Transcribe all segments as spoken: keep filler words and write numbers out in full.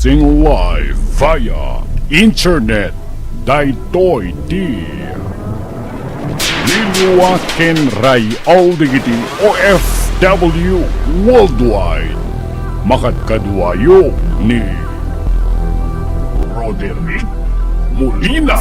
Broadcasting live via internet. Daytoy ti Lilua ken Ray Aldrich iti O F W Worldwide. Makadkaduayo ni Roderick Molina.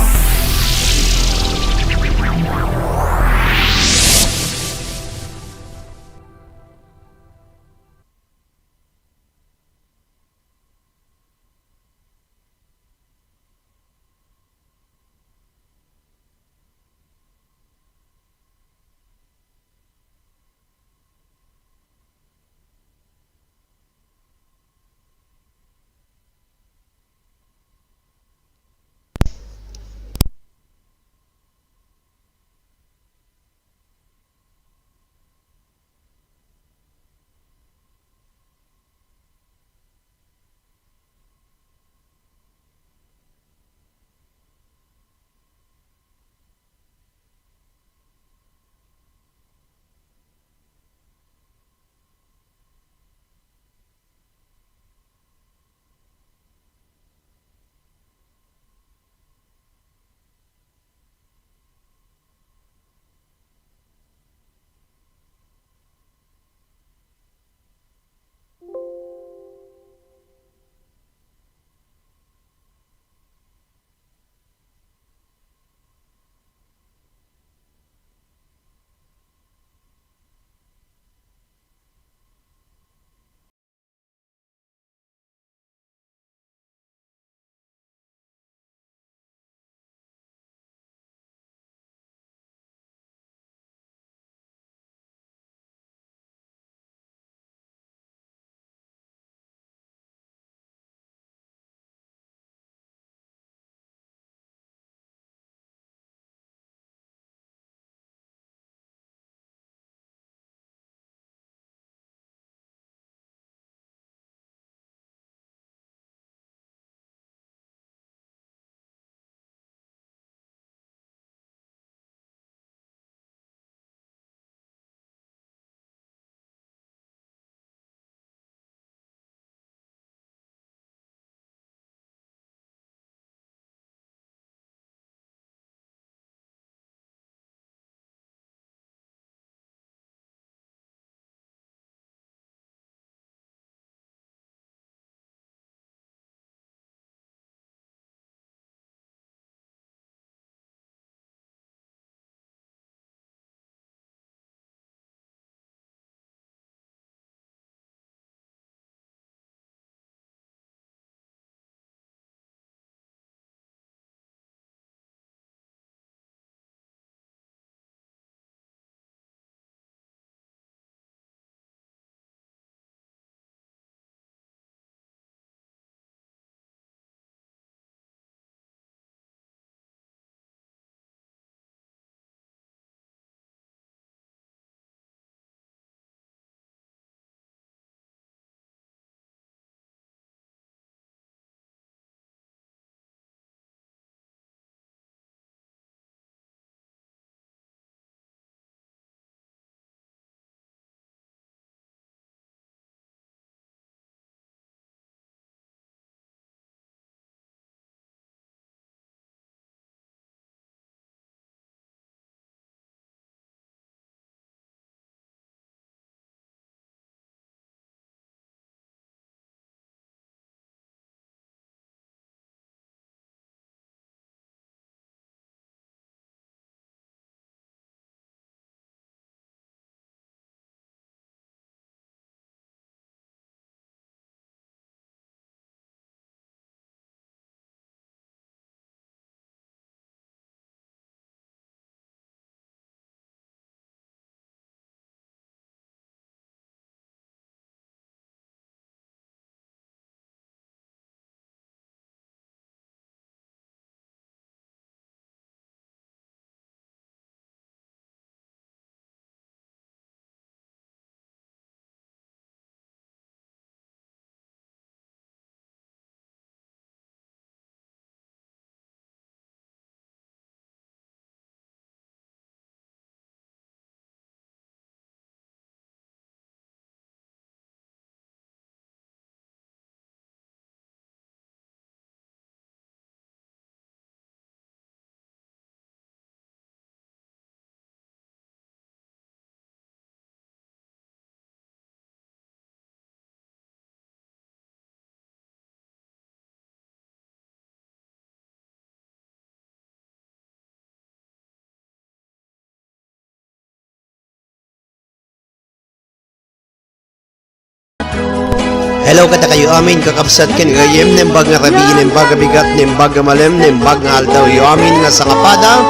Hello kadakayo amin, kakabsat ken gayem, naimbag nga rabii, naimbag nga bigat, naimbag nga malem, naimbag nga aldaw yo amin nga sangapada.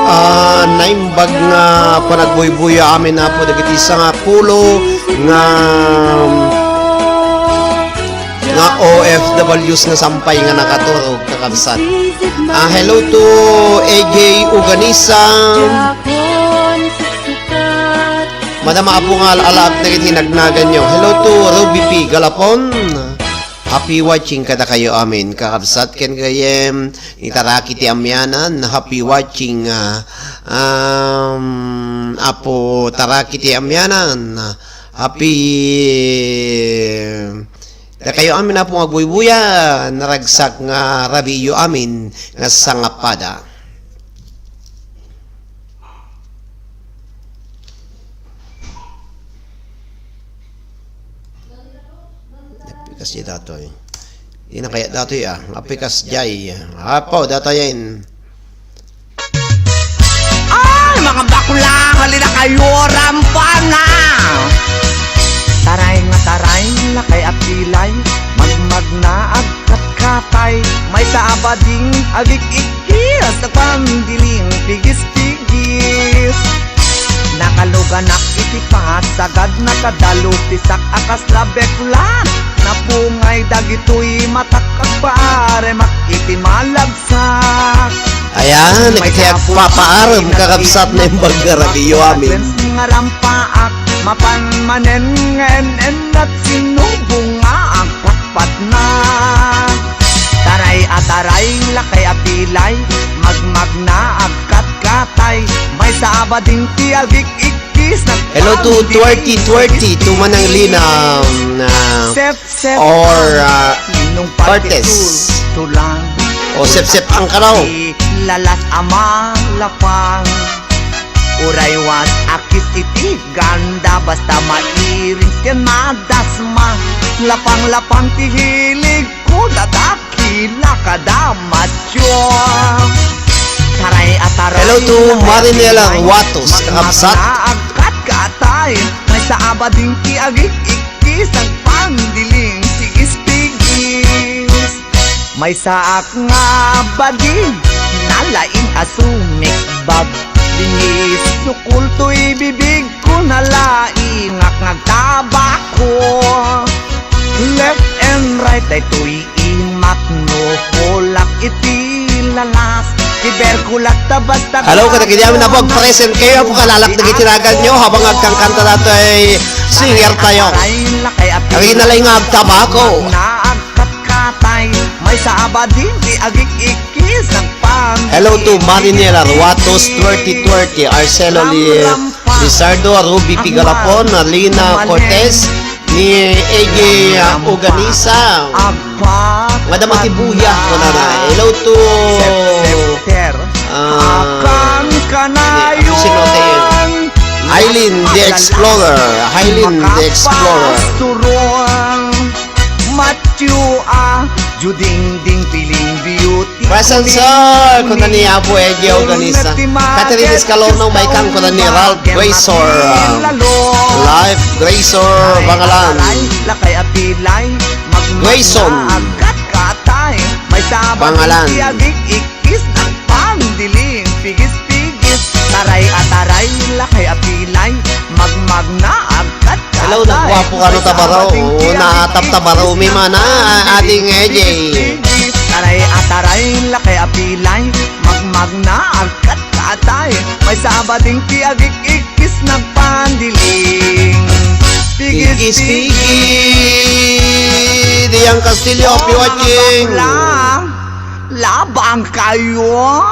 Ah, naimbag nga panagbuybuya amin, Apo, dagiti sangapulo nga, nga O F Ws nga sampay nga nakaturog, kakabsat. Ah, hello to A J Uganisa. Madam Apo nga al-alaak dagiti nagnaganyo. Hello to Ruby P Galapon. Happy watching kadakayo amin, kakabsat ken gayem. Ni Taraki ti Amianan, happy watching, ah, um, Apo Taraki ti Amianan. Happy, dakayo amin, Apo, nga agbuybuya, naragsak nga rabiiyo amin nga sangapada. Apikas diay datoy. Di na kaya datoy, ah. Apikas diay. Apo, datayen. Ay, mga bakla, halina kayo, rampa na! Taray nga taray, lakay a pilay, magmagna, agkatkatay, maysa a bading, agik-ikkis, agpandiling, pigis-pigis. Nakaluganak iti pasagad, nakadalo ti sak a kasla beklat, napungay dagitoy matak, agpaaremak iti malagsak. Ayan, nagtiyak papaarem, kakabsat, naimbag nga rabiiyo amin. Nga rampaak, mapan manen nga en-ennat, sinubong nga agpatpatna. Taray a taray, lakay a pilay, magmagna, agkatkatay, maysa a bading ti agik-ikkis, nagpangdikis. Hello to twenty twenty, to Manang Lina, um, uh, Sep-, Sep-, or, ah, Ninong Cortez. Partitur, tulang. O Sep-Sep ang karaw. Lalas a malapang. Uray was akis iti ganda, basta mairing ken madasma. Lapang-lapang ti hilig ko, dadakila kada matyo. Taray a taray. Hello to Marinela Ruatos, kakabsat. Agkatkatay, maysa a bading ti agik-ikkis, agpandiling, pigis-pigis. Maysaak nga bading, nalaing a sumikbab. Bingis, sukul toy bibig ko, nalaingak nga agtabako. Left and right, daytoy imak no, kulak iti lalas. Ti berkulak ta basta. Hello, kadagiti amin, Apo, agpresent kayo, Apo, kalalak dagiti naganyo, habang agkankanta datoy singer tayo. Rina Lay nga agtabako. Katay, maysa a bading ti agik-ikkis, agpang. Hello to Marinela Ruatos, twenty twenty, Arcelo Li-, Lizardo, Ruby Pigalapon, Lina Cortez, ni A J Uganisa. Madama ti buya, kunana. Hello to, ah, sino tayo? Aileen the Explorer. Aileen the Explorer. Matthew A. Judingding, piling, beauty. Present, sir, kuna ni Apo Eddie Organista. Catherine Escalona, may kang kuna ni Ralph Grayson. Life Grayson, Bangalan. Lakay a pilay, Grayson. Agkat katay, maysa a bading ti agik-ik is nagpandiling, pigis-pigis, taray a taray, lakay a pilay, magmagna, agkat. Hello, nagwapo ka, no, Tabaro? Oo, naatap Tabaro, mi mana, ading E J. Taray a taray, lakay a pilay, magmagna, agkat, katay, maysa a bading ti agik-ik is nagpandiling. Pigis-pigis. Pigis-pigis. Diang Castillo, happy watching. Labang kayo.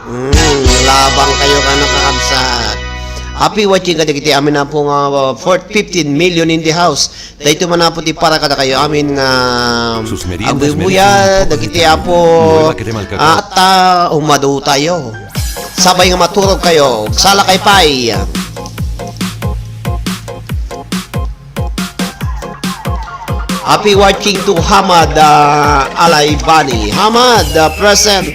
Mm, labang kayo, kano, kakabsat. Happy watching kadagiti amin, Apo, nga, uh, for fifteen million in the house. Daytoy man, Apo, ti para kadakayo amin nga agbubuya dagiti, Apo, ata umadu tayo. Sabay nga maturog kayo. Sala kay pay. Happy watching to Hamad, uh, Alaibani. Hamad, uh, present.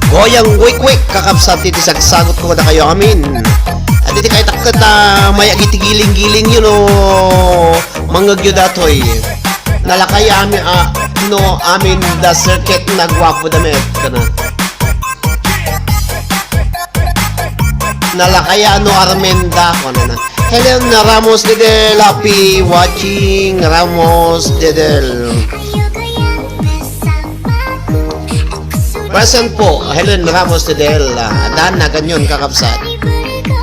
Goyang Wikwik, kakabsat, iti sagsagot ko kadakayo amin. At Ti kaytakket a mayag iti giling-giling, you know, mangngegyo datoy. Nalakay amin, ah, no, amin da circuit nagwapo da met, kana. Nalakay a no Armenda, kana na. Helen Ramos Dedel, happy watching, Ramos Dedel. Present po, Helen Ramos Dedel, ah, Dan Naganyon, kakabsat.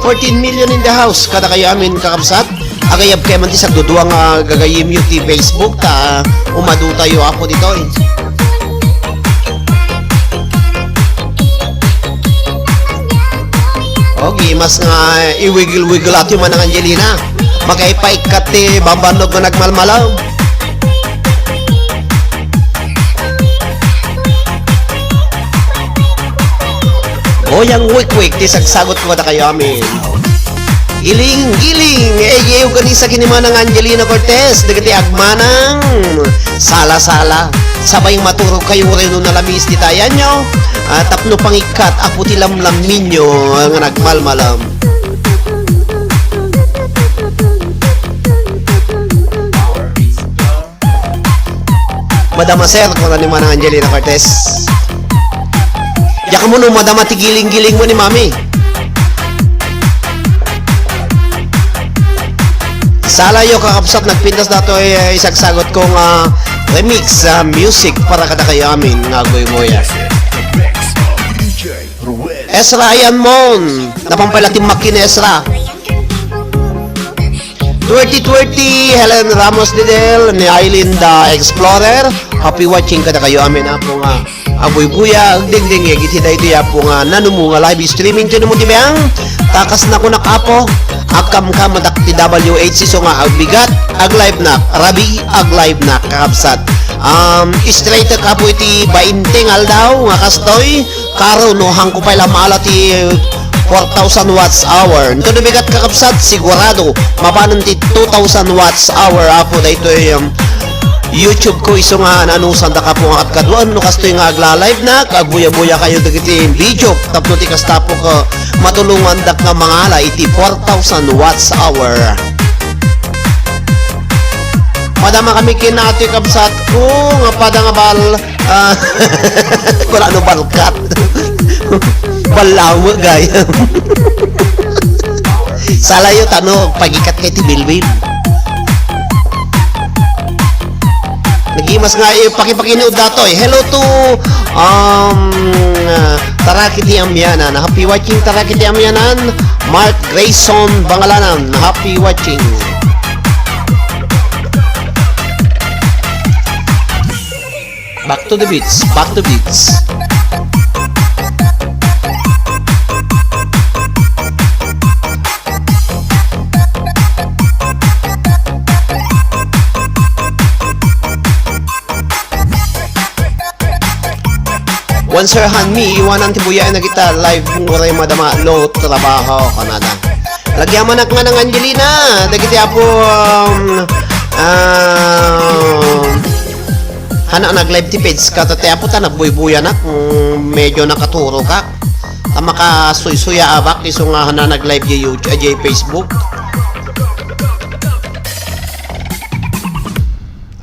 Fourteen million in the house, kada kayo amin, kakabsat. Agayab kayo man ti sagdudua nga gagayimyo ti Facebook, ta umadu tayo, apo, ditoy. Okay, mas nga i-wiggle-wiggle ato yung manang Angelina. Makaipaikkat ti bambannog nga nagmalmalaw. Goyang wikwik ti sagsagot ko kadakayo amin. Giling, giling, eh, organisa ken ni Manang Angelina Cortez, dagiti agmanang sala-sala. Sabay maturog kayo, uray no nalamis ti tayanyo, ah, tapno pangikkat, apo ti lamlaminyo nga nagmalmalam. Madama, sir, kuna ni Manang Angelina Cortez. Diak ammo no madama ti giling-giling mo ni Mami. Sala yo, kakabsat, nagpintas datoy, eh, isagsagot ko nga remix, ah, music para kadakayo amin nga aguygoya. Ezra Ayan Mon, napampay la ti makin, Ezra. Twenty twenty, Helen Ramos Didel, ni Aileen the Explorer. Happy watching kadakayo amin, apo, nga aguygoya, agdengdengngeg iti daytoy, apo, nga nanumo nga live streaming ken mo ti biang. Takas na kunak, apo. Agkamkam adak ti W H isu nga agbigat, aglive nak, rabii, aglive nak, kakabsat. Um, straight, apo, iti bainte nga aldaw nga kastoy, Karo no, haanko pay la maala ti four thousand watts hour. Inton umigat, kakabsat, sigurado mapanen ti two thousand watts hour, apo, daytoy, um, YouTube ko isu nga naanusandak, apo, nga kadkaduan no kastoy nga agla-live nak, agbuya-buya kayo dagiti video tapno ti kasta, apo, ket matulongandak nga mangala iti four thousand watts hour. Madama kami ken atoy kabsat ko nga pada nga bal-, Ah, kuna no balkat. Balawe, gayam. Sala yo, tano, pagikat kay ti bilbil. Nagimas nga, eh, pakipakinood datoy. Hello to, um, uh, Taraki ti Amianan. Happy watching, Taraki ti Amianan. Mark Grayson Bangalanan. Happy watching. Back to the beats, back to beats. Once her hand me, iwanan ti buya na kita live mo ray madama, no trabaho, Canada. Lagyaman ak nga nang Angelina, dagiti apo, um, um, Hana nag-live ti page ka, ta ti apo ta nagbuybuyanak, mm, medyo nakaturogak. Ta makasuysuyaabak isu nga hana nag-live di YouTube, di Facebook.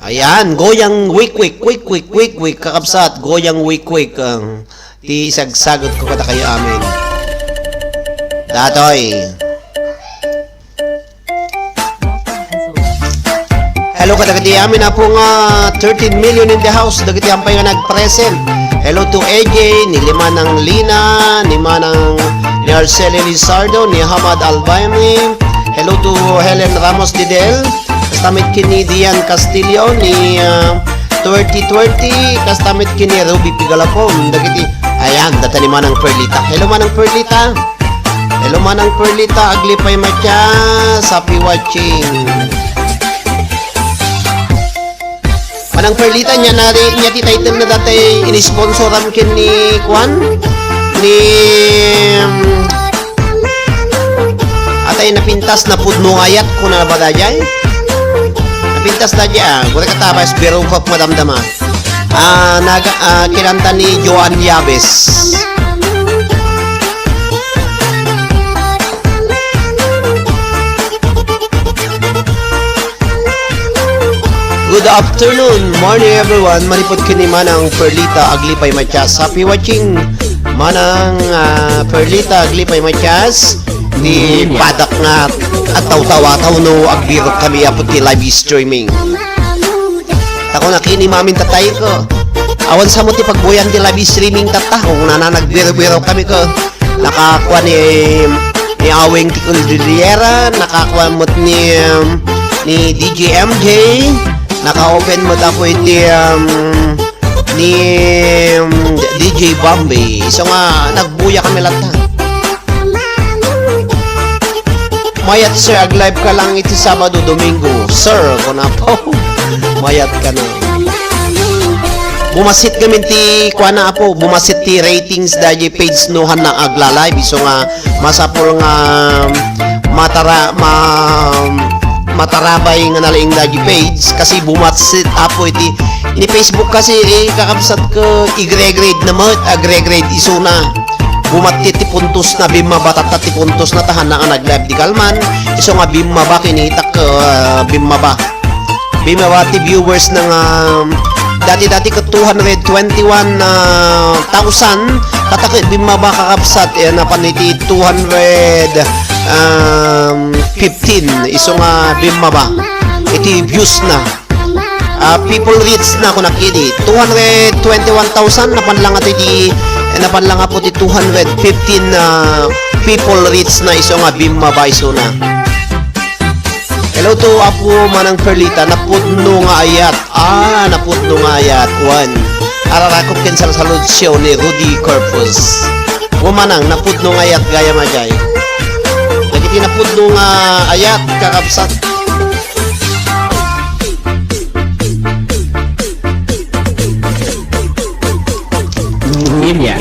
Ayan, goyang wikwik, wikwik, wikwik, kakabsat, goyang wikwik, ah, ti isagsagot ko kadakayo amin. Datoy. Hello kadagiti amin, apo, nga thirteen million in the house, dagiti ampay nga nag-present. Hello to A J, ni Limanang Lina, ni Manang, ni Arceli Lizardo, ni Hamad Albani. Hello to Helen Ramos Didel. Kasta met ken ni Dian Castillo, ni, ah, twenty twenty, kasta met ken ni Ruby Pigalapon. Dagiti, ayan, data ni Manang Perlita. Hello, Manang Perlita. Hello, Manang Perlita, aglipay matya, happy watching. Manang Perlita, nia na, nia ti title na datay in-sponsoram ken ni kuan? Ni, um, atay napintas, napudno nga ayat, kuna ba daydiay? Napintas daydiay, ah, guri ka tabas, biro ko madamdama. Ah, naga-, ah, kinanta ni Joan Yabes. Afternoon, morning everyone. Manipud ken ni Manang Perlita Aglipay Matias. Happy watching, Manang, ah, Perlita Aglipay Matias. Ni padak nga agtawtawataw no agbirok kami apo ti live streaming. Tako na kini mamin tatay ko. Awan sa mo ti pagbuyan ti live streaming tatta. Kung nana nagbiro-biro kami ko. Nakakua ni, ni Awing ti Cordillera, nakakua met ni, um, ni D J M J, naka-open met apo iti, um, ni, um, D J Bombay. So nga, nagbuya kami latta. Mayat, sir, ag-live ka lang iti Sabado, Domingo. Sir, kuna po. Mayat ka na. Bumasit kami ti kuana, apo, bumasit ti ratings daydi page no hanna agla-live. Isu nga masapul nga matara-, ma-, matarabay nga nalaing daydi page kasi bumasit, apo, iti, ni Facebook kasi, eh, kakabsat ko, i-grade na met, a-grade isuna. Bumati ti puntos na, bimmaba tatta ti puntos na, ta hanna nga nag-live di kalman, isu nga bimmaba, kinitak, ah, bimmaba. Bimmaba ti viewers na nga, dati-dati ket two hundred twenty-one thousand, tatta ket bimmaba kakabsat, eh, napan iti two hundred, um, fifteen, isu nga bimmaba iti views na. Ah, people reach na, kunak idi. Two hundred twenty-one thousand, napan lang ato iti, napan lang apo ti two hundred fifteen na people reach na, isu nga bimmaba isuna. Hello to Apo Manang Perlita, napudno nga ayat. Ah, napudno nga ayat. One. Ararakop ken salsalud show ni Rudy Corpus. Wa Manang, napudno nga ayat gayam a jay. Dagiti napudno nga ayat, kakabsat. Media.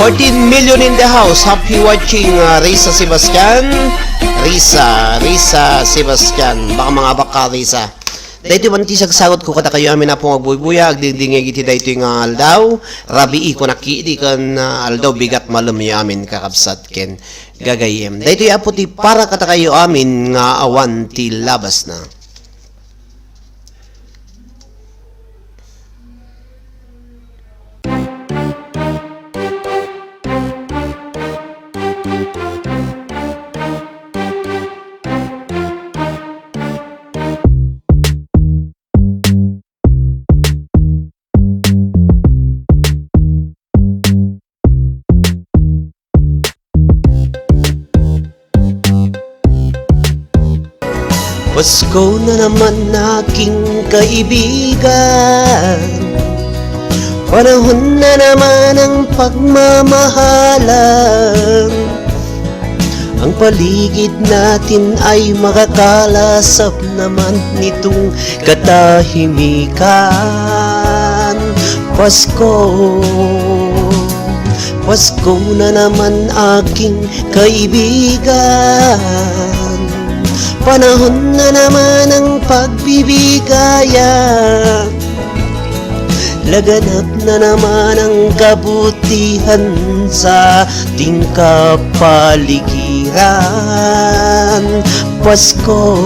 Fourteen million in the house. Happy watching, uh, Risa Sebastian. Risa, Risa Sebastian. Baka mga baka, Risa. Daytoy man ti sagsagutko kadakayo amin a pung agbuybuya, agdingdingngeg iti daytoy nga aldaw. Rabii ko nakidi ken, ah, aldaw bigat malem yo amin kakabsat ken gagayyem. Daytoy apo ti para kadakayo amin nga awan ti labasna. Pasko na naman, aking kaibigan. Panahon na naman ng pagmamahalan. Ang paligid natin ay makakalasap naman nitong katahimikan. Pasko, Pasko na naman, aking kaibigan. Panahon na naman ng pagbibigayan. Laganap na naman ang kabutihan sa ating kapaligiran. Pasko,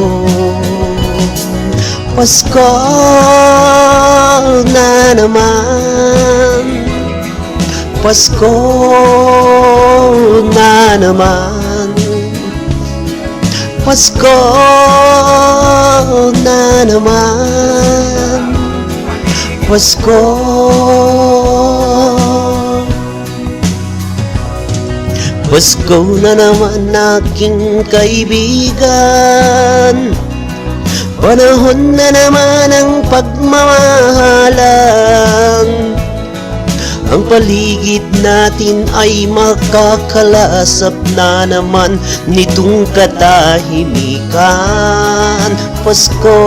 Pasko na naman. Pasko na naman. Pasko na naman. Pasko. Pasko na naman, aking kaibigan. Panahon na naman ng pagmamahalan. Ang Paligid natin ay makakalasap na naman nitong katahimikan. Pasko,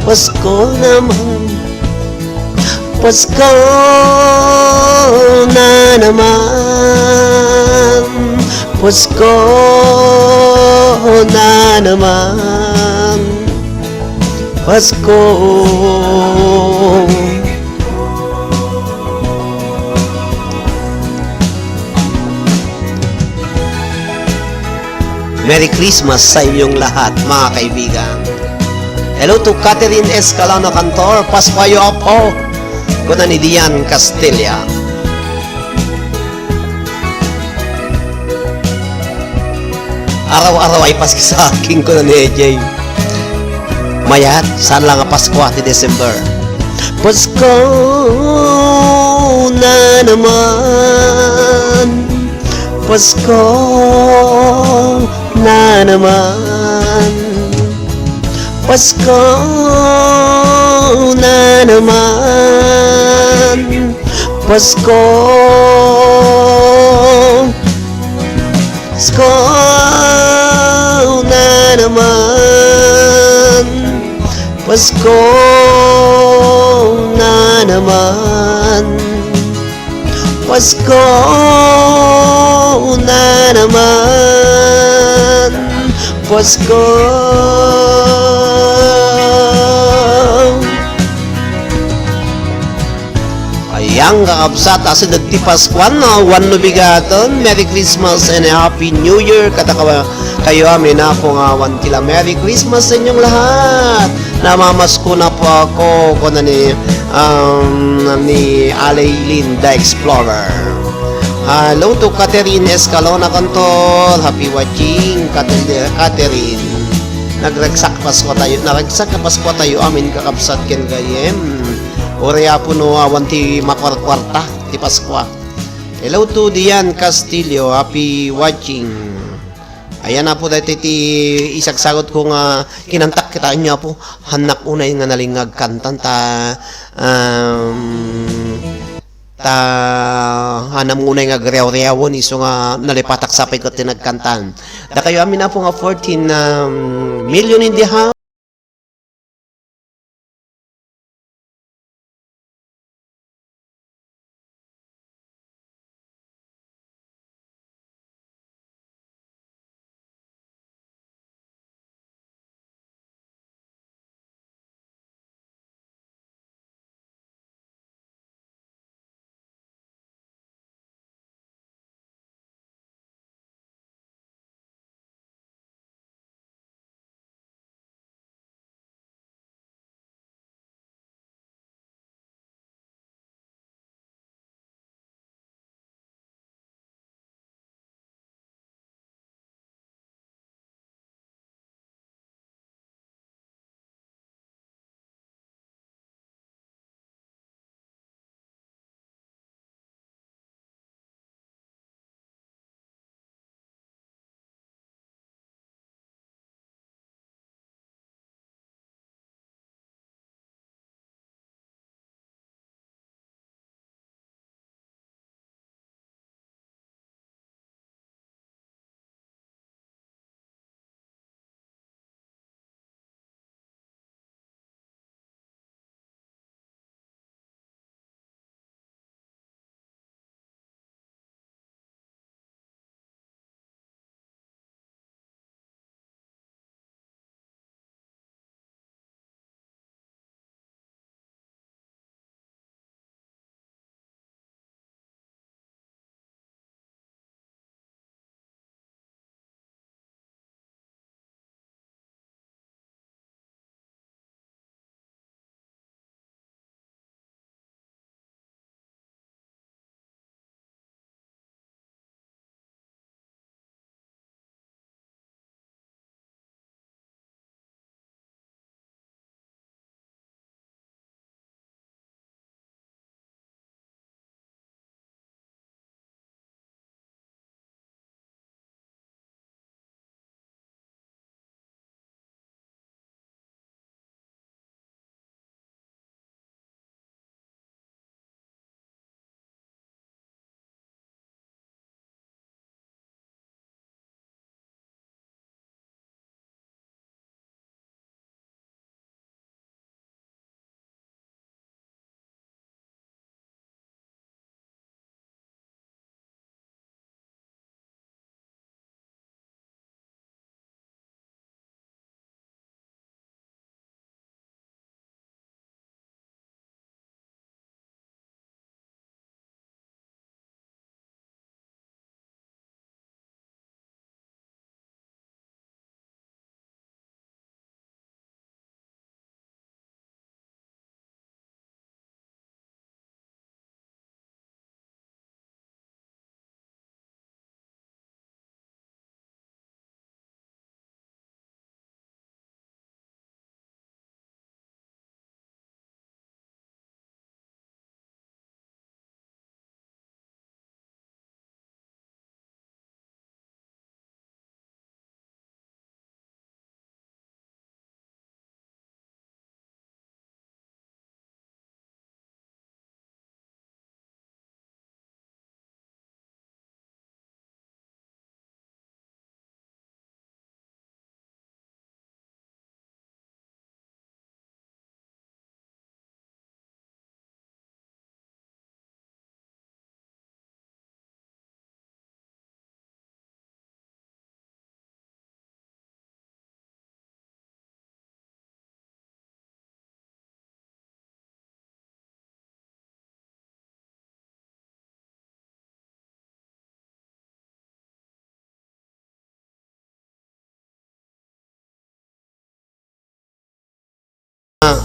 Pasko naman, Pasko na naman, Pasko na naman, Pasko. Merry Christmas sa inyong lahat, mga kaibigan. Hello to Catherine Escalano Cantor, Paskuayo, Apo, kuna ni Dian Castilla. Araw-araw ay Pasko sa akin, kuna ni A J. Mayat, saan lang nga Pasko ti December? Pasko na naman, Pasko na naman, Pasko na naman, Pasko, Pasko na naman, Pasko na naman, Pasko na naman, Pasko. Ayan, kakabsat, asideg ti Paskuan, no? Wenno bigaton, Merry Christmas and a Happy New Year. Kada kawa-, kayo amin, Apo, nga awan ti la Merry Christmas sa inyong lahat. Namamasko na po ako, kuna ni, um, ni Alay Linda Explorer. Hello to Catherine Escalona Cantor. Happy watching, Catherine. Catherine. Nagragsak Pasko tayo, naragsak a Pasko tayo amin, kakabsat ken gayyem. Uray, Apo, no awan ti makuarkuarta ti Paskua. Hello to Dian Castillo, happy watching. Ayan, Apo, daytoy ti isagsagut ko nga kinantak kita inyo, Apo. Hannak unay nga nalingag kantan ta, um, ta hanam unay nga agriaw-riawen isu nga nalipatak sapay ket ti nagkantan. Dakayo amin, Apo, nga fourteen, um, million in the house.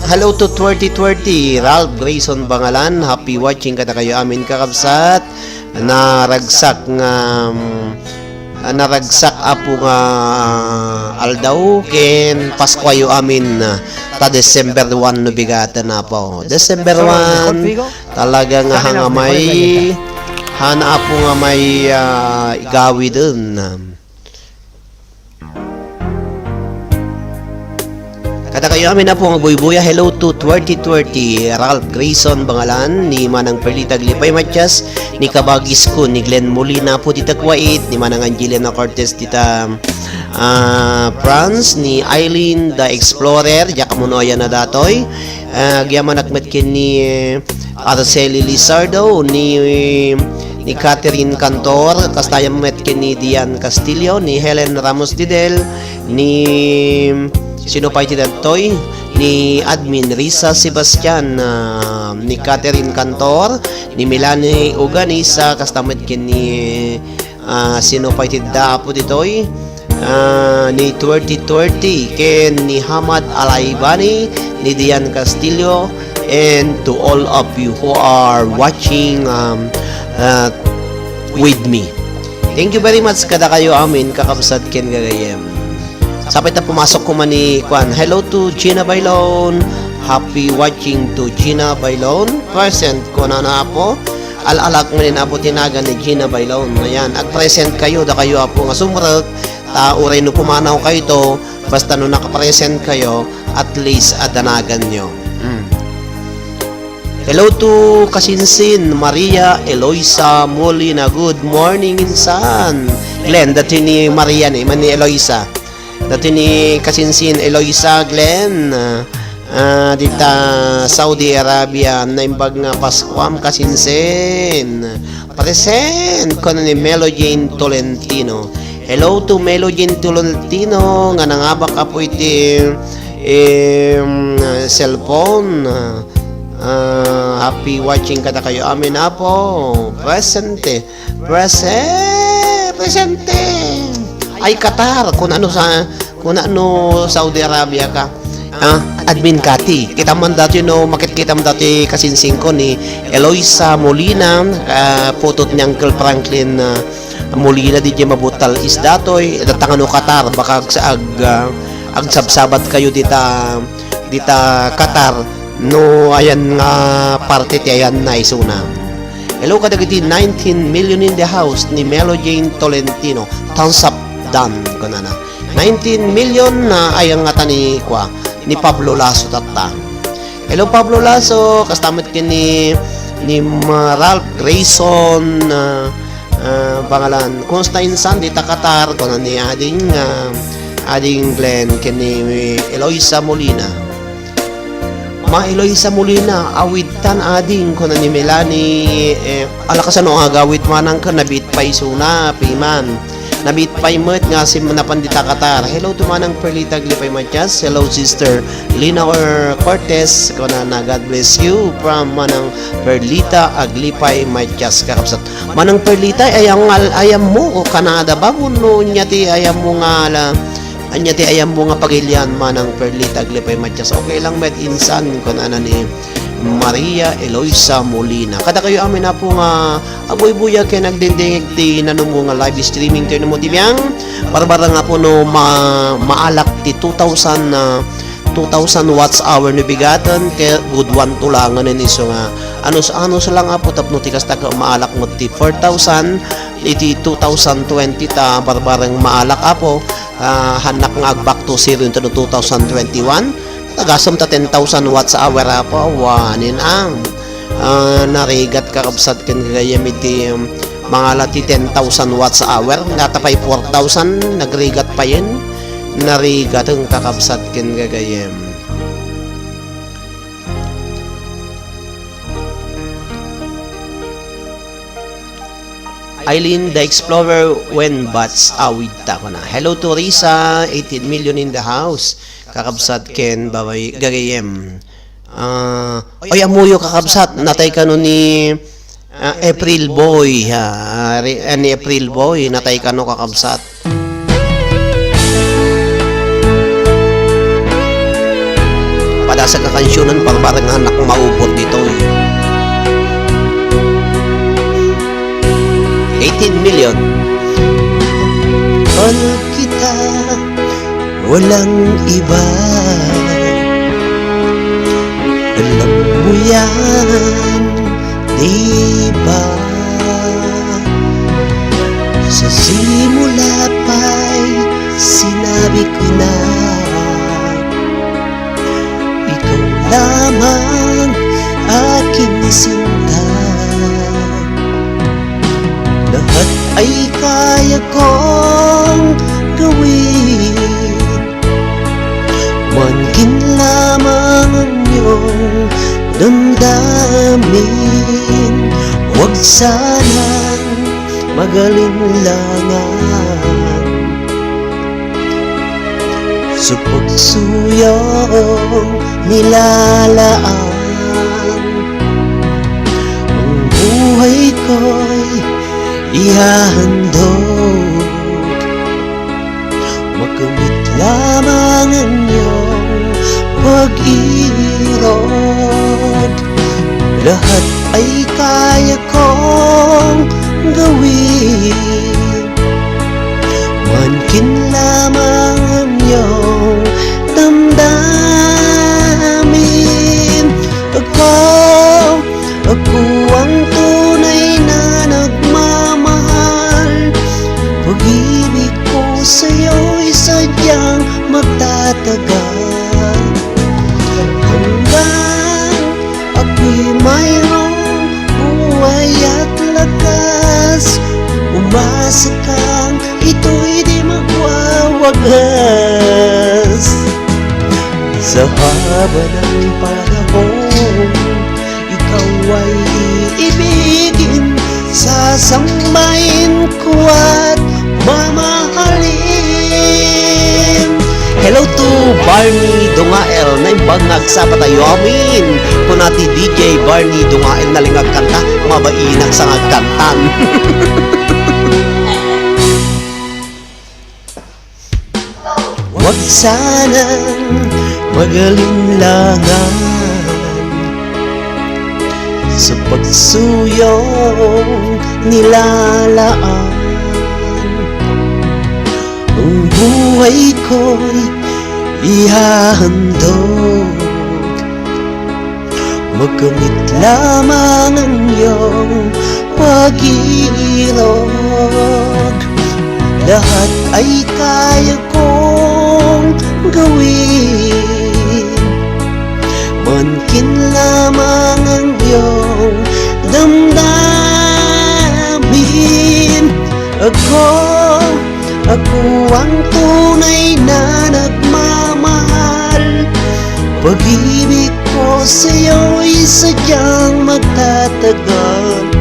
Hello to twenty twenty, Ralph Grayson Bangalan. Happy watching kadakayo amin, kakabsat. Naragsak nga, mm, ah, naragsak apo nga aldaw ken Paskuayo amin, ah, ta December one no bigaten, apo. December one, talaga nga hanga may, hana apo nga may, ah, igawiden. Kadakayo amin, apo nga buybuya, hello to twenty twenty, Ralph Grayson Bangalan, ni Manang Perlita Aglipay Matias, ni kabagisko, ni Glenn Molina, apo dita Kuwait, ni Manang Angelina Cortez dita, ah, France, ni Eileen the Explorer, diak ammo no ayanna datoy, ah, agyamanak met ken ni Araceli Lizardo, ni, ni Catherine Cantor, kasta met ken ni Dian Castillo, ni Helen Ramos Didel, ni sino pay ti daytoy, ni Admin Risa Sebastian, ah, ni Catherine Cantor, ni Melanie Uganisa, kasta met ken ni, ah, sino pay ti da apo ditoy, ah, ni twenty twenty, ken ni Hamad Alaibani, ni Dian Castillo, and to all of you who are watching, um, uh, with me. Thank you very much kadakayo amin, kakabsat ken gagayyem. Sapay ta pumasok koma ni kuan. Hello to Gina Bailon. Happy watching to Gina Bailon. Present, kunana, apo. Al-alak ngamin, apo, ti nagan ni Gina Bailon. Ayan, ag-present kayo, dakayo, apo, nga sumrek. Ta uray no pumanaw kayto, basta no naka-present kayo, at least adda naganyo. Mm. Hello to Kasinsin, Maria Eloisa Molina. Good morning, insan. Glenn, dati ni Maria ni, man ni Eloisa. Dati ni Kasinsin, Eloisa, Glenn. Ah, ah, dita Saudi Arabia, naimbag nga Paskuam, Kasinsin. Present, kuno ni Melo Jane Tolentino. Hello to Melo Jane Tolentino, nga nangabak, apo, iti, em, cellphone. Ah, happy watching kadakayo amin, apo. Presente. Prese-, presente. Ay, Qatar. Kunano sa, kunano Saudi Arabia ka. Ah, Admin Cathy. Kita man dati no, makit-, kita man dati kasinsingko ni Eloisa Molina, ah, putod ni Uncle Franklin, ah, Molina, di jay mabutal is datoy, datangano Qatar, baka ag-, ag-, ah, agsabsabat kayo dita, dita Qatar, no ayan nga parte ti ayan na isuna. Hello, kadagiti nineteen million in the house ni Melo Jane Tolentino. Thumbs up, done, kunana. Nineteen million na ay ang ngata ni, kua, ni Pablo Lasso tatta. Hello, Pablo Lasso. Kasta met ken ni, ni, mm, Ralph Grayson, ah, ah, pangalan. Kumusta insan dita Qatar? Kuna ni ading, ah, ading Glenn ken ni Eloisa Molina. Ma Eloisa Molina, awidtan ading, kuna ni Melanie, eh, ala kasano nga agawid manang ken nabiit pay isuna, piman. Nabiit pay met nga sim-, napan dita Qatar. Hello to Manang Perlita Aglipay Matias. Hello, Sister Lina or Cortez. Kunana, God bless you from Manang Perlita Aglipay Matias, kakabsat. Manang Perlita, ayam ngal-, ayammo ko Canada ba? Wenno ania ti ayammo nga ala-, ania ti ayammo nga pagilian, Manang Perlita Aglipay Matias? Okay lang met insan, kunana ni Maria Eloisa Molina. Kadakayo amin, apo, nga agbuybuya ken agdingdingig ti nanumo nga live streaming ti nanumo ti biang. Barbareng, apo, no ma-, maalak ti two thousand, ah, two thousand watts hour no bigaten, ket good one to langen isu nga anus-anus lang, apo, tapno ti kasta ket maalak met ti four thousand iti two thousand twenty ta barbareng maalak, apo, ah, hannak nga ag-back to zero into the two thousand twenty-one. Tagasem ta ten thousand watts hour, apo, awanen ang, ah, narigat, kakabsat ken gagayyem, iti, um, mangala ti ten thousand watts hour, ngata pay four thousand, nagrigat payen, narigat ang kakabsat ken gagayyem. Eileen the Explorer, when bats awid ta, kuna. Hello to Risa, eighteen million in the house. Kakabsat ken babay gagayem. Ah, oy, ammoyo, kakabsat, natay kano ni, ah, April Boy, ha, ah, ri-, ah, ni April Boy, natay kano, kakabsat. Pada Sa kakansionan, pang barang nga anak maubot ditoy. Eighteen million. Mahal kita, walang iba. Alam mo yan, di ba? Sa simula pa'y sinabi ko na, ikaw lamang aking sinta. Lahat ay kaya kong gawin. Maankin lamang ang iyong damdamin. Huwag sanang mag-alinlangan sa pagsuyong nilalaan. Ang buhay ko'y ihahandog. Makamit lamang ang iyong pag-irog. Lahat ay kaya kong gawin. Maankin lamang ang iyong damdamin. Ako, ako ang tunay na nagmamahal. Pag-ibig ko sa'yo'y sadyang magtatagal. Hanggang ako'y mayroong buhay at lakas, umasa kang ito'y di magwawagas. Sa haba ng panahon, ikaw ay iibigin, sasambahin ko at mamahalin. Hello to Barney Dungael, naimbag nga agsapa tayo. Amin. Kuna ti D J Barney Dungael, nalingag kanta, mabainak sa ngagkantan. Huwag sanang mag-alinlangan sa pagsuyong nilalaan. Ang buhay ko'y ihahandog. Makamit lamang ang iyong pag-irog. Lahat ay kaya kong gawin. Maankin lamang ang iyong damdamin. Ako, ako ang tunay na nagmamahal. Pag-ibig ko sa'yo'y sadyang magtatagal.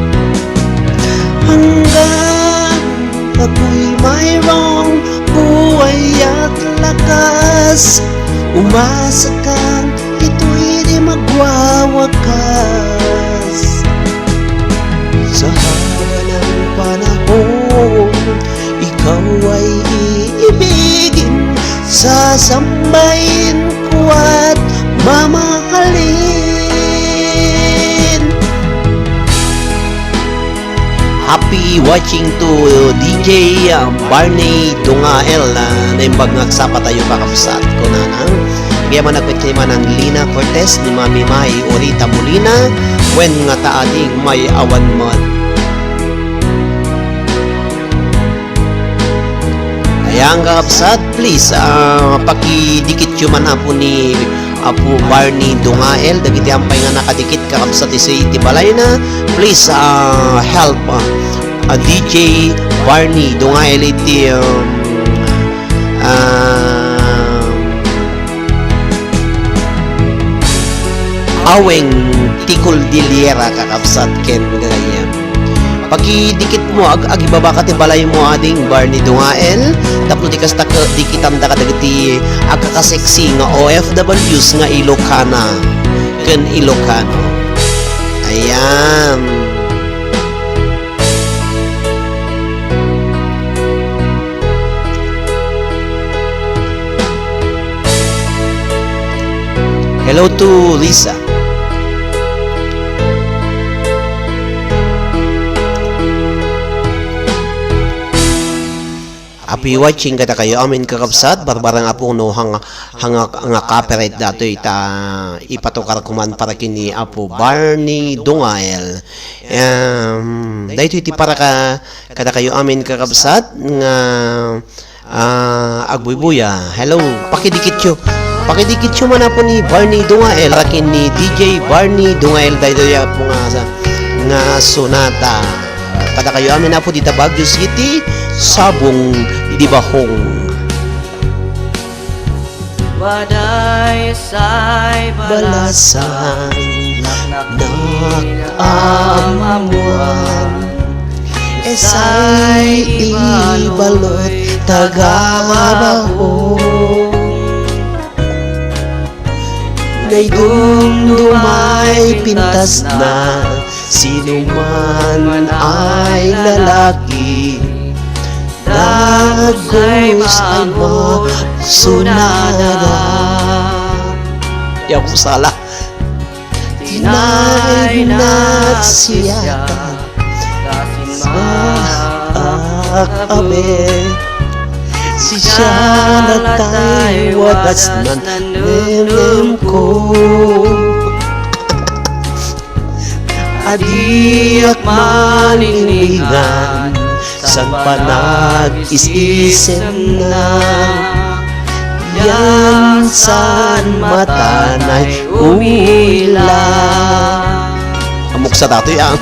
Hanggang ako'y mayroong buhay at lakas, umasa kang ito'y di magwawakas. Sa haba ng panahon, ikaw ay iibigin, sasambahin ko at mamahalin. Happy watching to D J, uh, Barney Dungael, uh, naimbag nga agsapa tayo, kakabsat, kunana. Kaya man nagpit kay manang Lina Cortez, ni Mami Mai Orita Molina, wen nga ta ading may awan man. Ayan, kakabsat, please, ah, pakidikityo man, Apo, ni Apo Barney Dungael, dagiti ampay nga nakadikit, kakabsat, isu iti balayna. Please, ah, help, ah, ah, D J Barney Dungael iti, um, ah, Aweng ti Cordillera, kakabsat, ken gagayyem. Pakidikitmo, ag-, agibabaka ti balaymo, ading Barney Dungael, tapno di kasta, ke-, dikitanda kadagiti agkakaseksi nga O F Ws nga Ilocana ken Ilocano. Ayan. Hello to Lisa. Happy watching kadakayo amin, kakabsat. Barbareng Apo no hang-, hanga-, nga copyright datoy ta ipatukar ko man para ken ni Apo Barney Dungael. Em, daytoy ti para ka-, kadakayo amin, kakabsat, nga, ah, agbuybuya. Hello, pakidikityo. Pakidikityo man Apo ni Barney Dungael, para ken ni D J Barney Dungael, daytoy Apo nga sa-, nga sonata. Kadakayo amin Apo dita Baguio City, Sabong, Dibahong. Waday say balasan, naknaknakam ammoan, say ibalot taga Babaong. Naidumdumay pintasna, sino man ay lalaki, dagos ay masunada. Di ako sala. Tinaynat siya. Sa ak-, abe, siya latay wadas nan nemnemko. Adiak malilingan san panag-is-isemna, yan san matanay umila. Amok sa datoy, ah.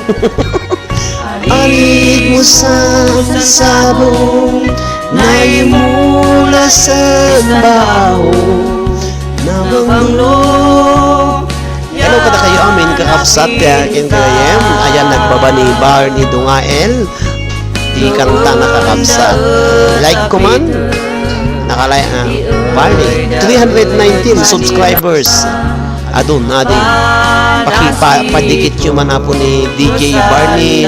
Arig mo san sabong, naimula san baho, nabanglo. Hello kadakayo amin, kakabsat, kaya ken kayem. Ayan, nagbaba ni Barney Dungael. Di kanta na, kakabsat. Like ko man. Nakalay-, ah, Barney. Three hundred nineteen subscribers. Adun, adi. Pakipa-, padikityo man Apo ni D J Barney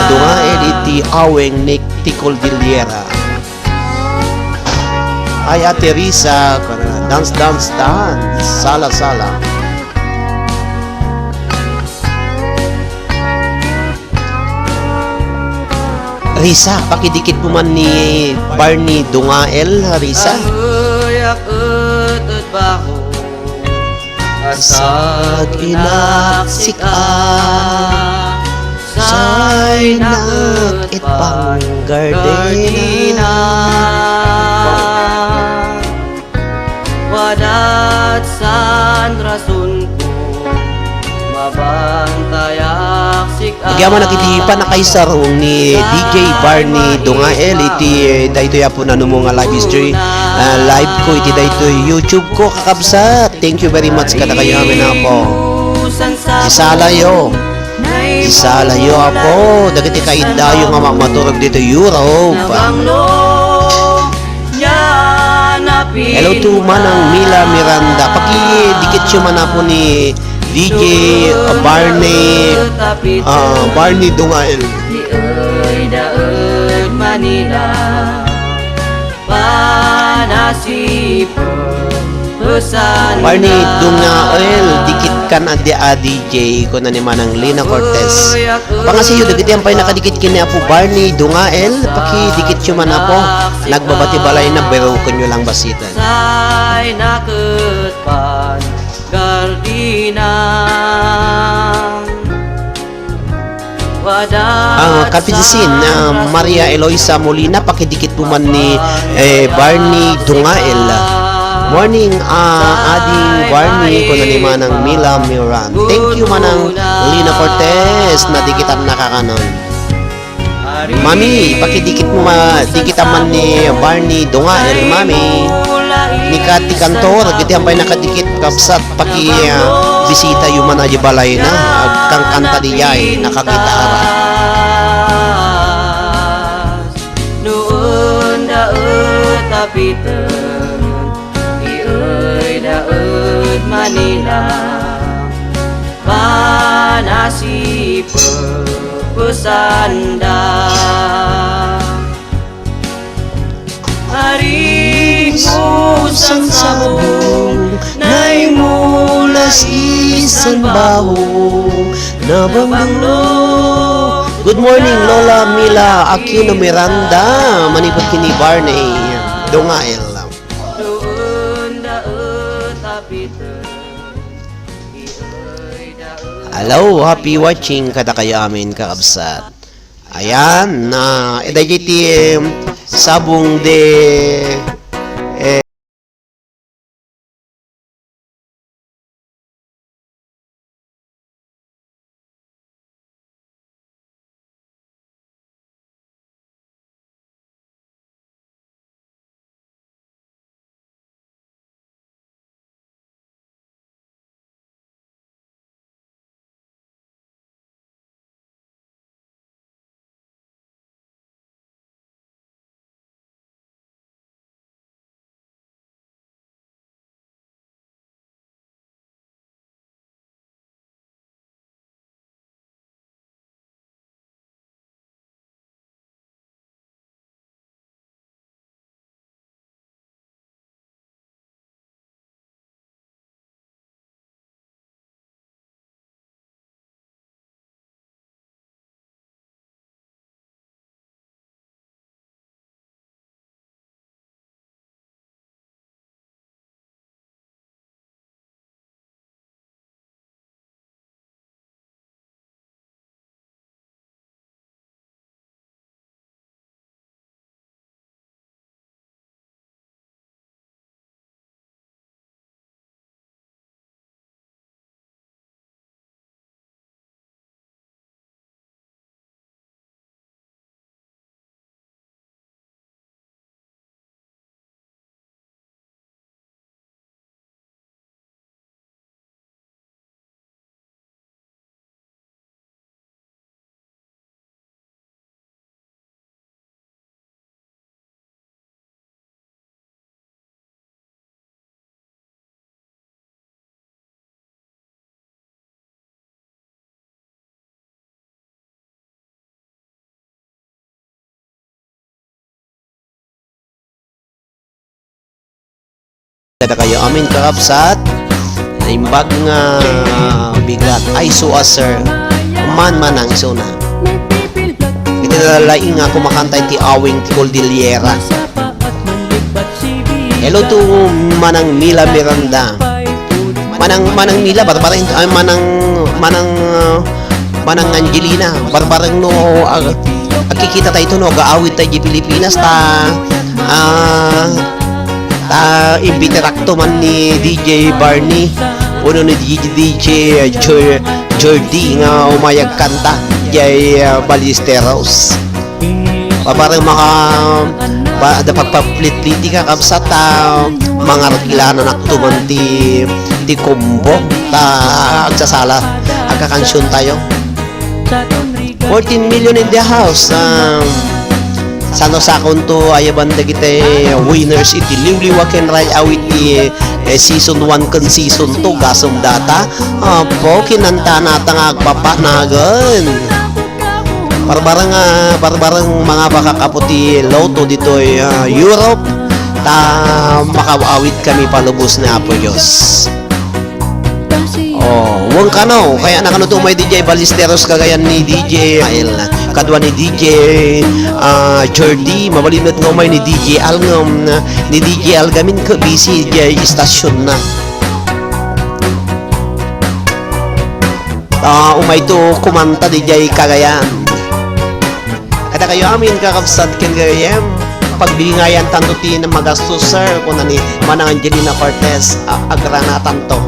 Dungael iti aweng ni Ticol Diliera. Ay, Ate Risa, dance, dance, dance. Sala, sala. Risa, pakidikit mo man ni Barney Dungael, Risa. Asaginak sika, say naket panggardena. Wadat san rason ko, mabantayak sika. Agyamanak iti panakaisarong ni D J Barney Dungael iti daytoy a punanumo nga live stream, ah, live ko iti daytoy YouTube ko, kakabsat. Thank you very much kadakayo amin, Apo. Isalayo. Isalayo, Apo, dagiti kaiddayo nga mammaturog dito Europe. Hello to Manang Mila Miranda. Pakidikityo man Apo ni D J Barney, ah, Barney Dungael. Manila. Panasipepesan. Barney Dungael, dikit kan adi a D J, kuna ni Manang Lina Cortez. Pangasiyo, dagiti ampay nakadikit ken ni Apo Barney Dungael, pakidikityo man Apo. Nagbaba ti balayna, berokenyo lang basiten. Say naket pan gardina. Ah, Kapidisin, ah, Maria Eloisa Molina, pakidikit mo man ni, eh, Barney Dungael. Morning, ah, Ading Barney, kuna ni Manang Mila Miran. Thank you, Manang Lina Cortez, nadikitan na kakanon. Mami, pakidikit mo ma-, dikit man ni Barney Dungael, Mami. Ni Cathy Cantor, dagiti ampay nakadikit, kabsat, paki, ah, bisita yu man adi balayna, agkankanta diay, nakagitara. Noon daet a piten, iey daet Manila, panasipepesanda. Aring pusang sabong, naimula Isan baho na banglo. Good morning, Lola Mila Aquino Miranda, manipud ken ni Barney Dungael. Hello, happy watching kadakayo amin, kakabsat. Ayan, na, eh, dagiti, em, sabong de, eh, Kadakayo amin, kakabsat, naimbag nga bigat. Ay, sus, sir. Man, manang isuna. Iti nalalaing nga kumakanta iti awing ti Cordillera. Hello to Manang Mila Miranda. Manang, Manang Mila, barbareng, ay, Manang, Manang, uh, Manang Angelina, barbareng no, ag-, agkikita tayo no, agaawid tayo di Pilipinas, ta, ah, ta, imbitirakto man ni D J Barney, uno ni D J, D J Jor-, Jordi nga umayag kanta, jay, ah, Ballesteros. Barbareng maka-, ba, da pagpaplitliti, kakabsat, ta mangarkilananakto man ti, ti combo, ta agsasala, agkakansion tayo. Fourteen million in the house, um, saan no sakonto, ayaban dagiti winners iti liwliwa ken ray-aw iti, eh, season one ken season two, gasum data. Apo, kinantanata nga agpapanagan. Barbareng, ah, barbareng mangabak, kakabsat, ti lotto ditoy, ah, Europe. Ta makaawid kami palubos ni Apo Dios. Oh, wen kano, kayatna kano ti umay D J Ballesteros kagayam ni D J Ael, kadua ni D J, ah, Jordi, mabalin met nga umay ni D J Al ngem, ni D J Al gamin ket busy diay istasionna. Ah, umayto kumanta diay Cagayan. Kadakayo amin, kakabsat ken gagayyem, pagbingayan tanto ti magastos, sir, kuna ni Manang Angelina Cortez, a-, agranatanto.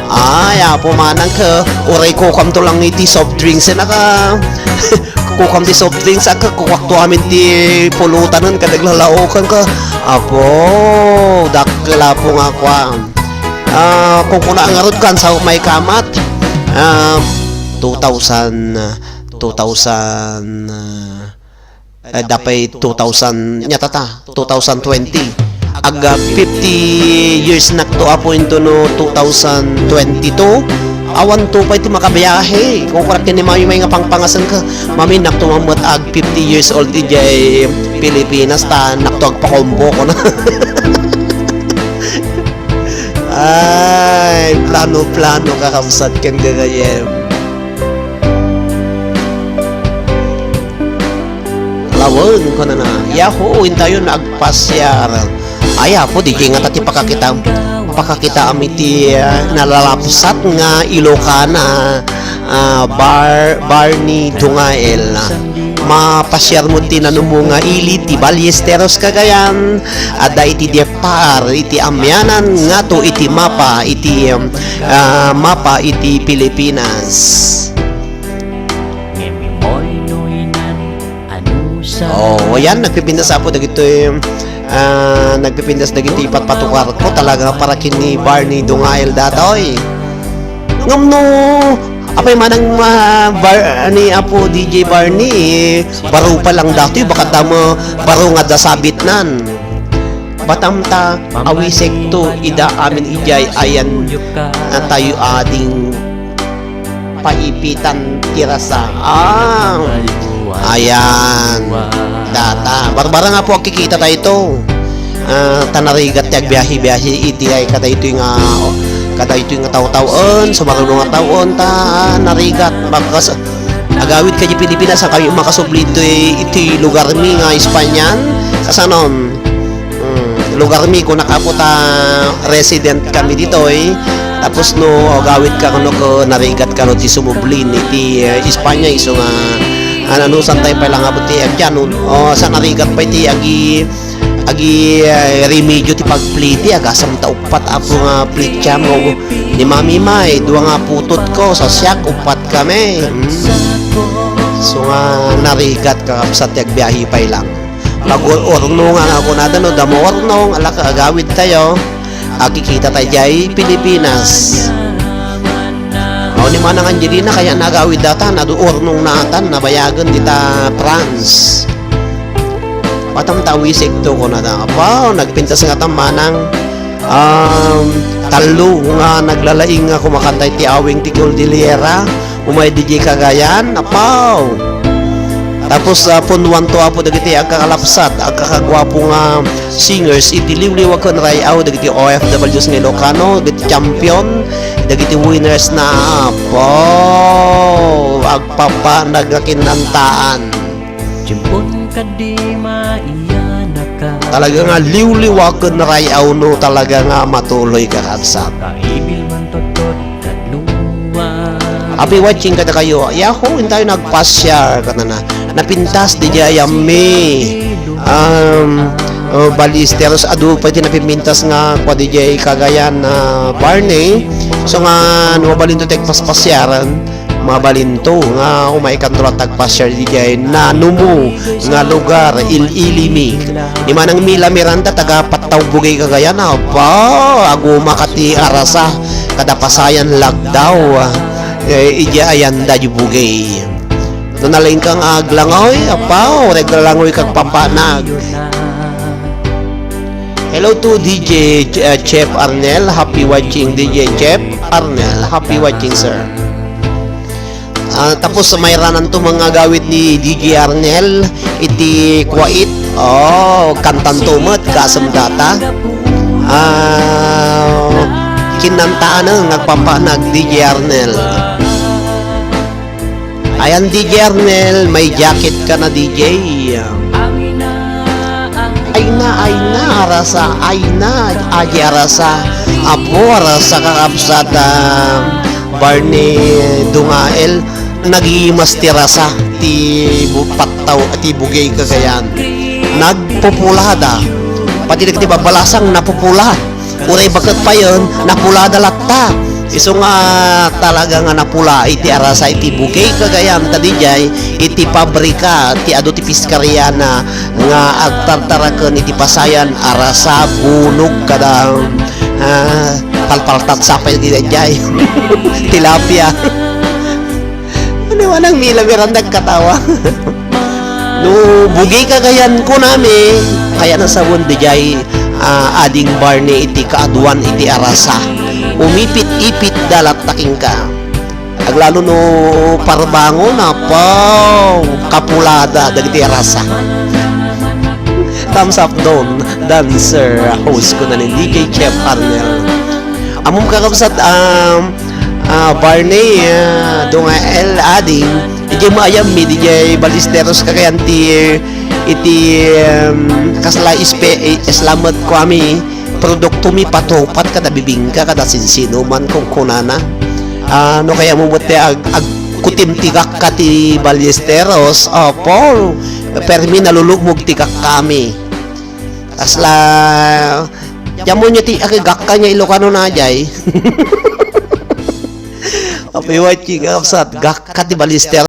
Ay, Apo Manang, ket uray kukuamto lang iti soft drinks, eh, naka-, kukuam ti soft drinks, a, ket kukuakto amin ti pulutan, ket aglalaokan, ket, Apo, dakkel, Apo, nga kuam. Ah, kunkuna ngarud, kuan, sa may kamat. Ah, two thousand, two thousand, ah, eh, dapay two thousand, nia tata, two thousand twenty. Ag, ah, fifty years nakto, Apo, intono two thousand twenty-two. Awan to pay ti makabiahe. Kukurak ken ni Mami May nga pangpangasen ka, Mami, nakto man met ag fifty years old idiay Pilipinas, ta nakto agpakombo ko na. Ay, plano-plano, kakabsat, ken gagayem. Lawen, kunana, Yahoo, intayon agpasiar. Ay, Apo, D J, ngata ti pakakita, pakakitaam iti, ah, nalalapsat nga Ilocana, ah, Bar-, Barney Dungael. Mapasiar mo ti nanumo nga ili ti Ballesteros, Cagayan, adda iti depar iti amianan ngato iti mapa iti, um, ah, mapa iti Pilipinas. Oh, ayan, nagpipintas, Apo, dagitoy, ah, nagpipintas dagitoy ipatpatukar ko. Talaga para ken ni Barney Dungael datoy. Ngem no, apay manang ma-, Bar-, ni Apo D J Barney, eh, baro pa lang datoy, baka damo, baro nga da sabitnan. Batam ta, awisekto, ida amin idiay ayan, ah, tayo ading paipitan ti rasa. Ah, ayan. Data. Barbara nga po, kikita tayo to. Ah, ta narigat ti agbiahe-biahe iti ay kadaytoy nga, kadaytoy nga taw-tawen, sumaruno nga tawen, ta, ah, narigat. Magkas-, agawid ka di Pilipinas, saan kami makasubli iti, iti lugar mi nga Espanya? Kasanon? Mm, lugar mi, kuna ka po ta resident kami ditoy. Tapos no, agawid ka kano ko narigat kano ti sumubli iti, eh, Espanya, isu nga, ano, saan tayo pala nga po ti, eh, tiyan, no? O, sa narigat pa iti agi, agi, eh, remedyo ti pagpliti, agasam ta uppat, Apo, nga plitiam, o, ni Mami May, dua nga putotko, sa siak, uppat kami. Mm. So nga, narigat, kakabsat, ti agbiahe pay lang. Pag-ur-, urnong nga kunada no, damo urnong, ala ka, agawid tayo. Agkikita tayo diay Pilipinas. Aw, ni manang Angelina, kaya nagawid data, nadu urnong natan, nabayagen dita France. Batam ta awisekto kunada. Apaw, nagpintas nga ta manang, um, tallo nga naglalaing nga kumakanta iti awing ti Cordillera. Umay diay Cagayan, apaw. Tapos, ah, punnuan to, Apo, dagiti agkakalapsat, agkakaguapo nga singers iti liwliwa ken ray-aw dagiti O F Ws nga Ilocano, dagiti champion, dagiti winners na, Apo. Agpapanag nga kinantaan. Tiempon kadi maiyanaka. Talaga nga liwliwa ken ray-aw no talaga nga matuloy, kakabsat. Kaibil man tottot kadua. Happy watching kadakayo. Yahoo, intayo nagpasyar, kanana. Napintas diay ammi. Um, oh, Ballesteros, adu pay ti napintas nga kua diay Cagayan, ah, Barney. So nga, no, mabalinto ti agpaspasyaran. Mabalinto nga umay kanto la tagpasyar diay nanumo nga lugar, il-ilimi. Ni Manang Mila Miranda, taga Pattaw, Bugey, Cagayan, aba, aguma ka ti arasa, kada pasayan lagdaw, eh, idiay ayanda di Bugey. No nalaing ka nga aglangoy, apaw, reglalangoy kag pampanak. Hello to D J, uh, Chef Arnel. Happy watching, D J Chef Arnel. Happy watching, sir. Ah, tapos mayranan to mga gawid ni D J Arnel iti kuwait. Oh, kantan to met, kasem data. Ah, kinantaan nga agpampanak, D J Arnel. Ayan, D J Arnel, may jacket ka na, D J. Ayna, ayna, arasa, ayna, agi arasa. Apo, arasa, kakabsat, ah, Barney Dungael, nagimas ti rasa ti bu-, Pattaw, ti Bugey, Cagayan. Nagpupulada. Pati dagiti babbalasang napupula. Uray baket payen, napulada latta. Isu nga talaga nga napula iti arasa iti Bugey, Cagayan, ta didiay iti pabrika ti adu ti piskariana nga agtartaraken iti pasayan, arasa, bunok, kada, ah, palpaltat sapay didiay. Tilapia. Ano, Manang Mila Miranda, katawa? No, Bugey, Cagayan kunami, kaya nasawen didiay, ah, Ading Barney iti kaaduan iti arasa. Umipit-ipit da latta kenka. Aglalo no parbangon, apaw, kapulada dagiti arasa. Thumbs up don, dancer, host ko na ni D J Chef Arnel. Ammom, kakabsat, um, ah, Barney, ah, Dungay L. Ading, idiay maayammi, idiay Ballesteros, kakayan ti, iti, um, kasla ispe-, eh, isla met ko ami, produktomi, patupat kada bibingka, kada sinsinoman, kunkunana. Ah, no kayatmo met ti ag-, agkutim ti gakka ti Ballesteros, apo, permi nalulugmok ti gakkami. Kasla, Diammonyo ti agagakka nga Ilocano na jay. Apiwat ki, kakabsat, gakka ti Ballester.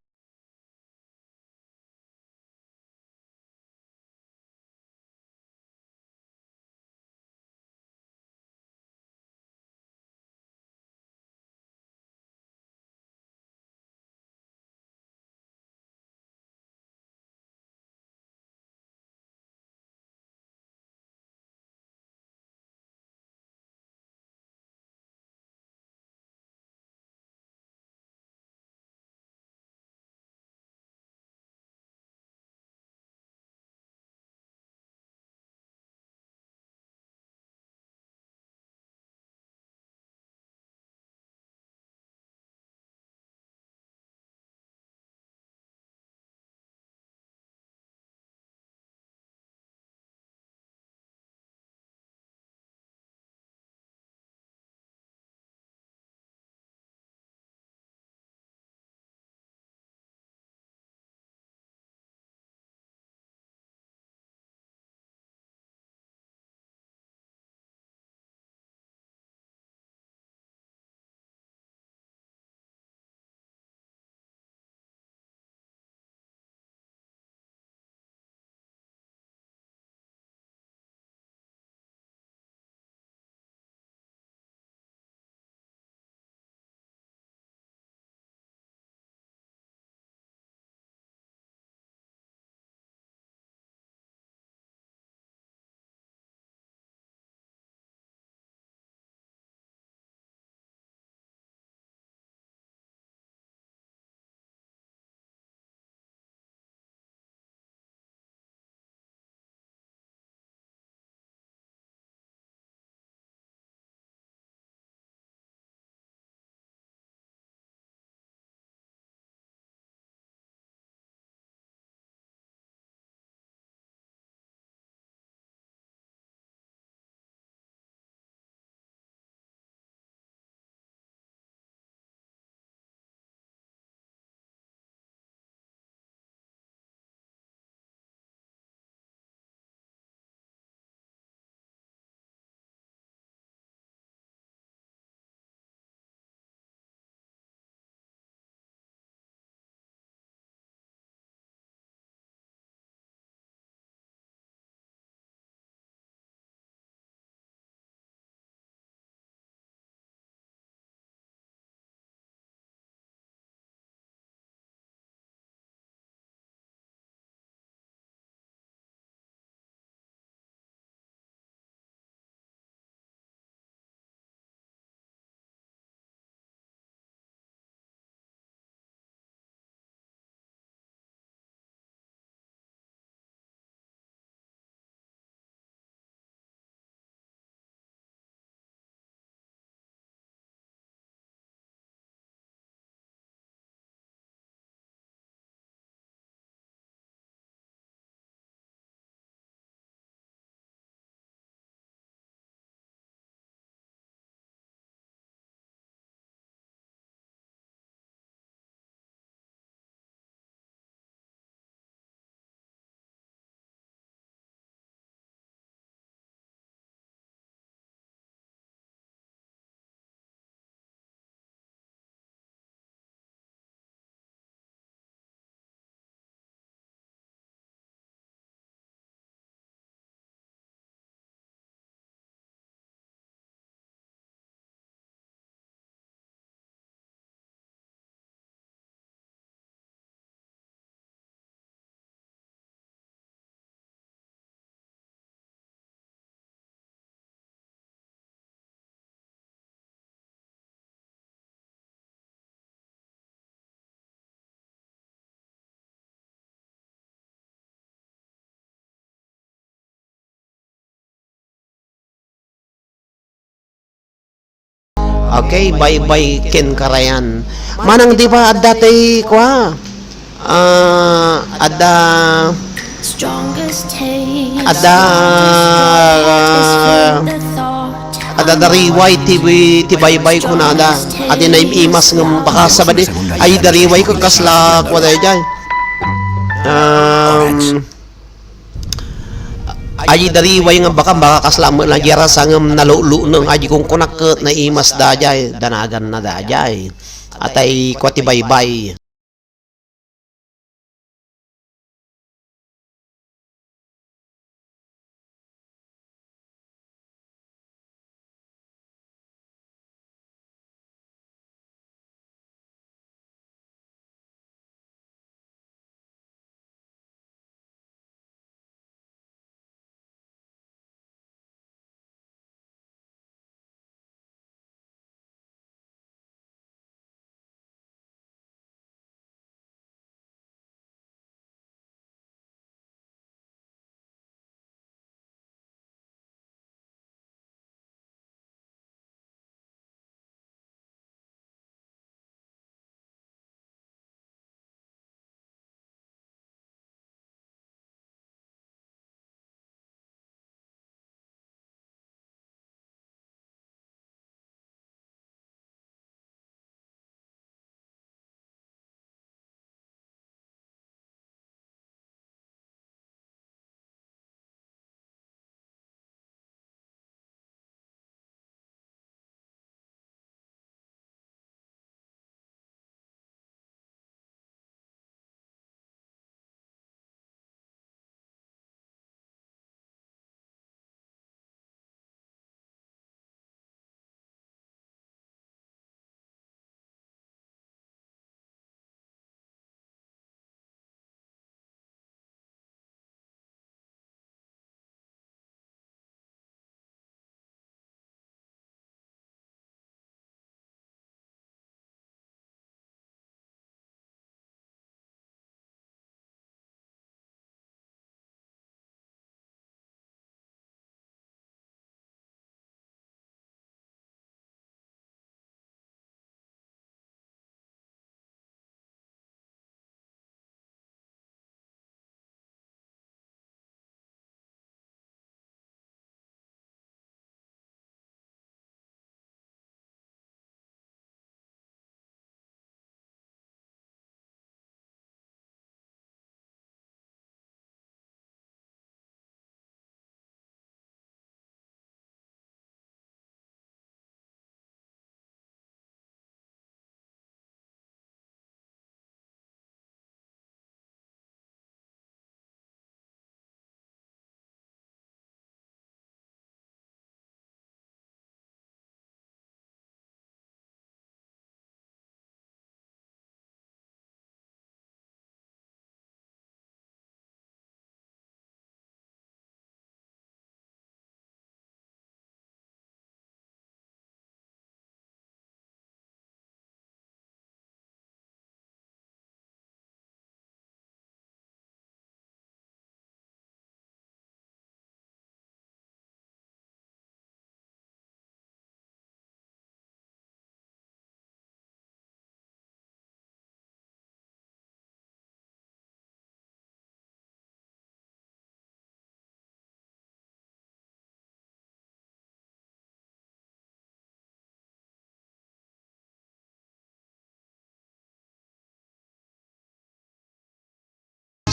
Okay, bye-bye ken karayan. Manang di ba adda tay kua? Ah, adda, adda, adda dariway ti, ti bye-bye kunada. Adi naim-imas ngem baka sabali, ay dariway ko kasla kua daydiay. Um, Ay dariway nga baka, baka kasla met la diay rasa ngem naluluneng, ay kunkunak ket naimas daydiay, danaganna daydiay. Atay kua ti bye-bye.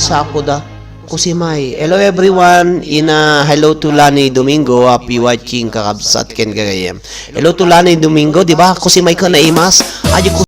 Sakuda. Kusimay. Hello everyone. Ina, hello to Lani Domingo. Happy watching, kakabsat ken gagayem. Hello to Lani Domingo. Di ba? Kusimay ka naimas. Adi ku-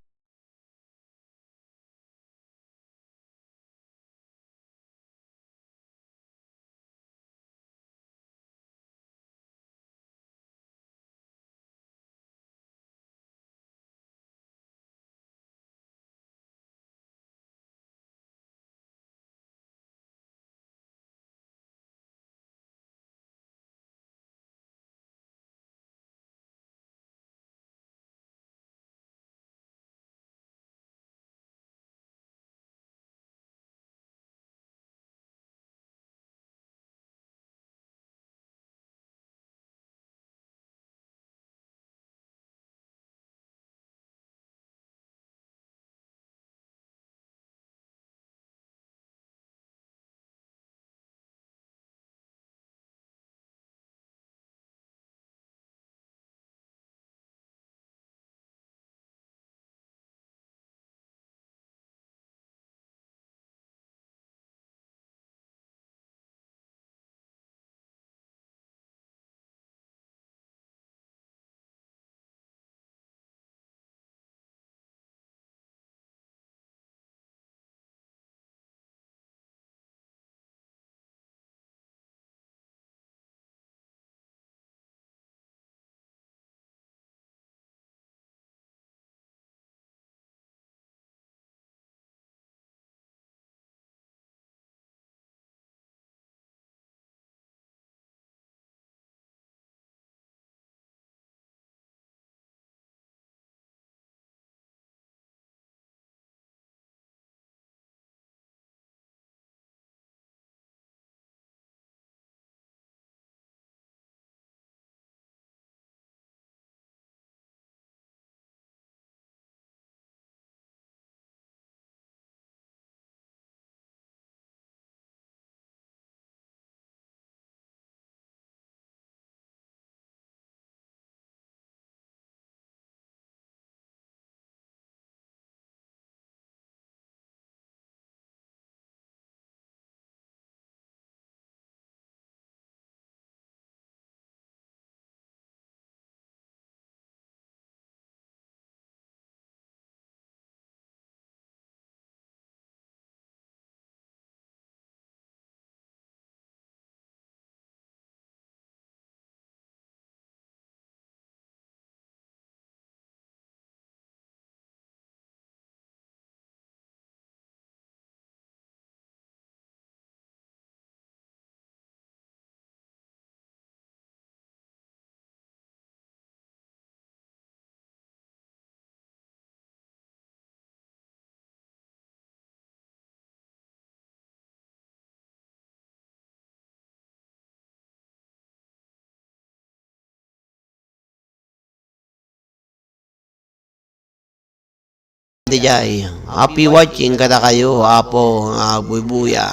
Diay, happy watching kadakayo, Apo, nga agbuybuya.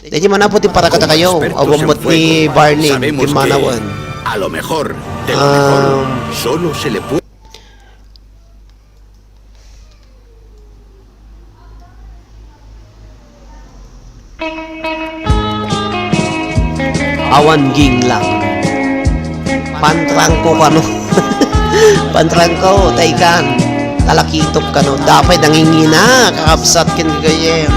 Daydi man, Apo, ti para kadakayo, awan met ni Barney, Sabemos ti manawen. Que a lo mejor, de lo mejor, Um, solo se le puede Awan ginglang. Pantrangko kano. Pantrangko, taikan. Talakitok kano. Dapay nangingina, kakabsat ken gayem.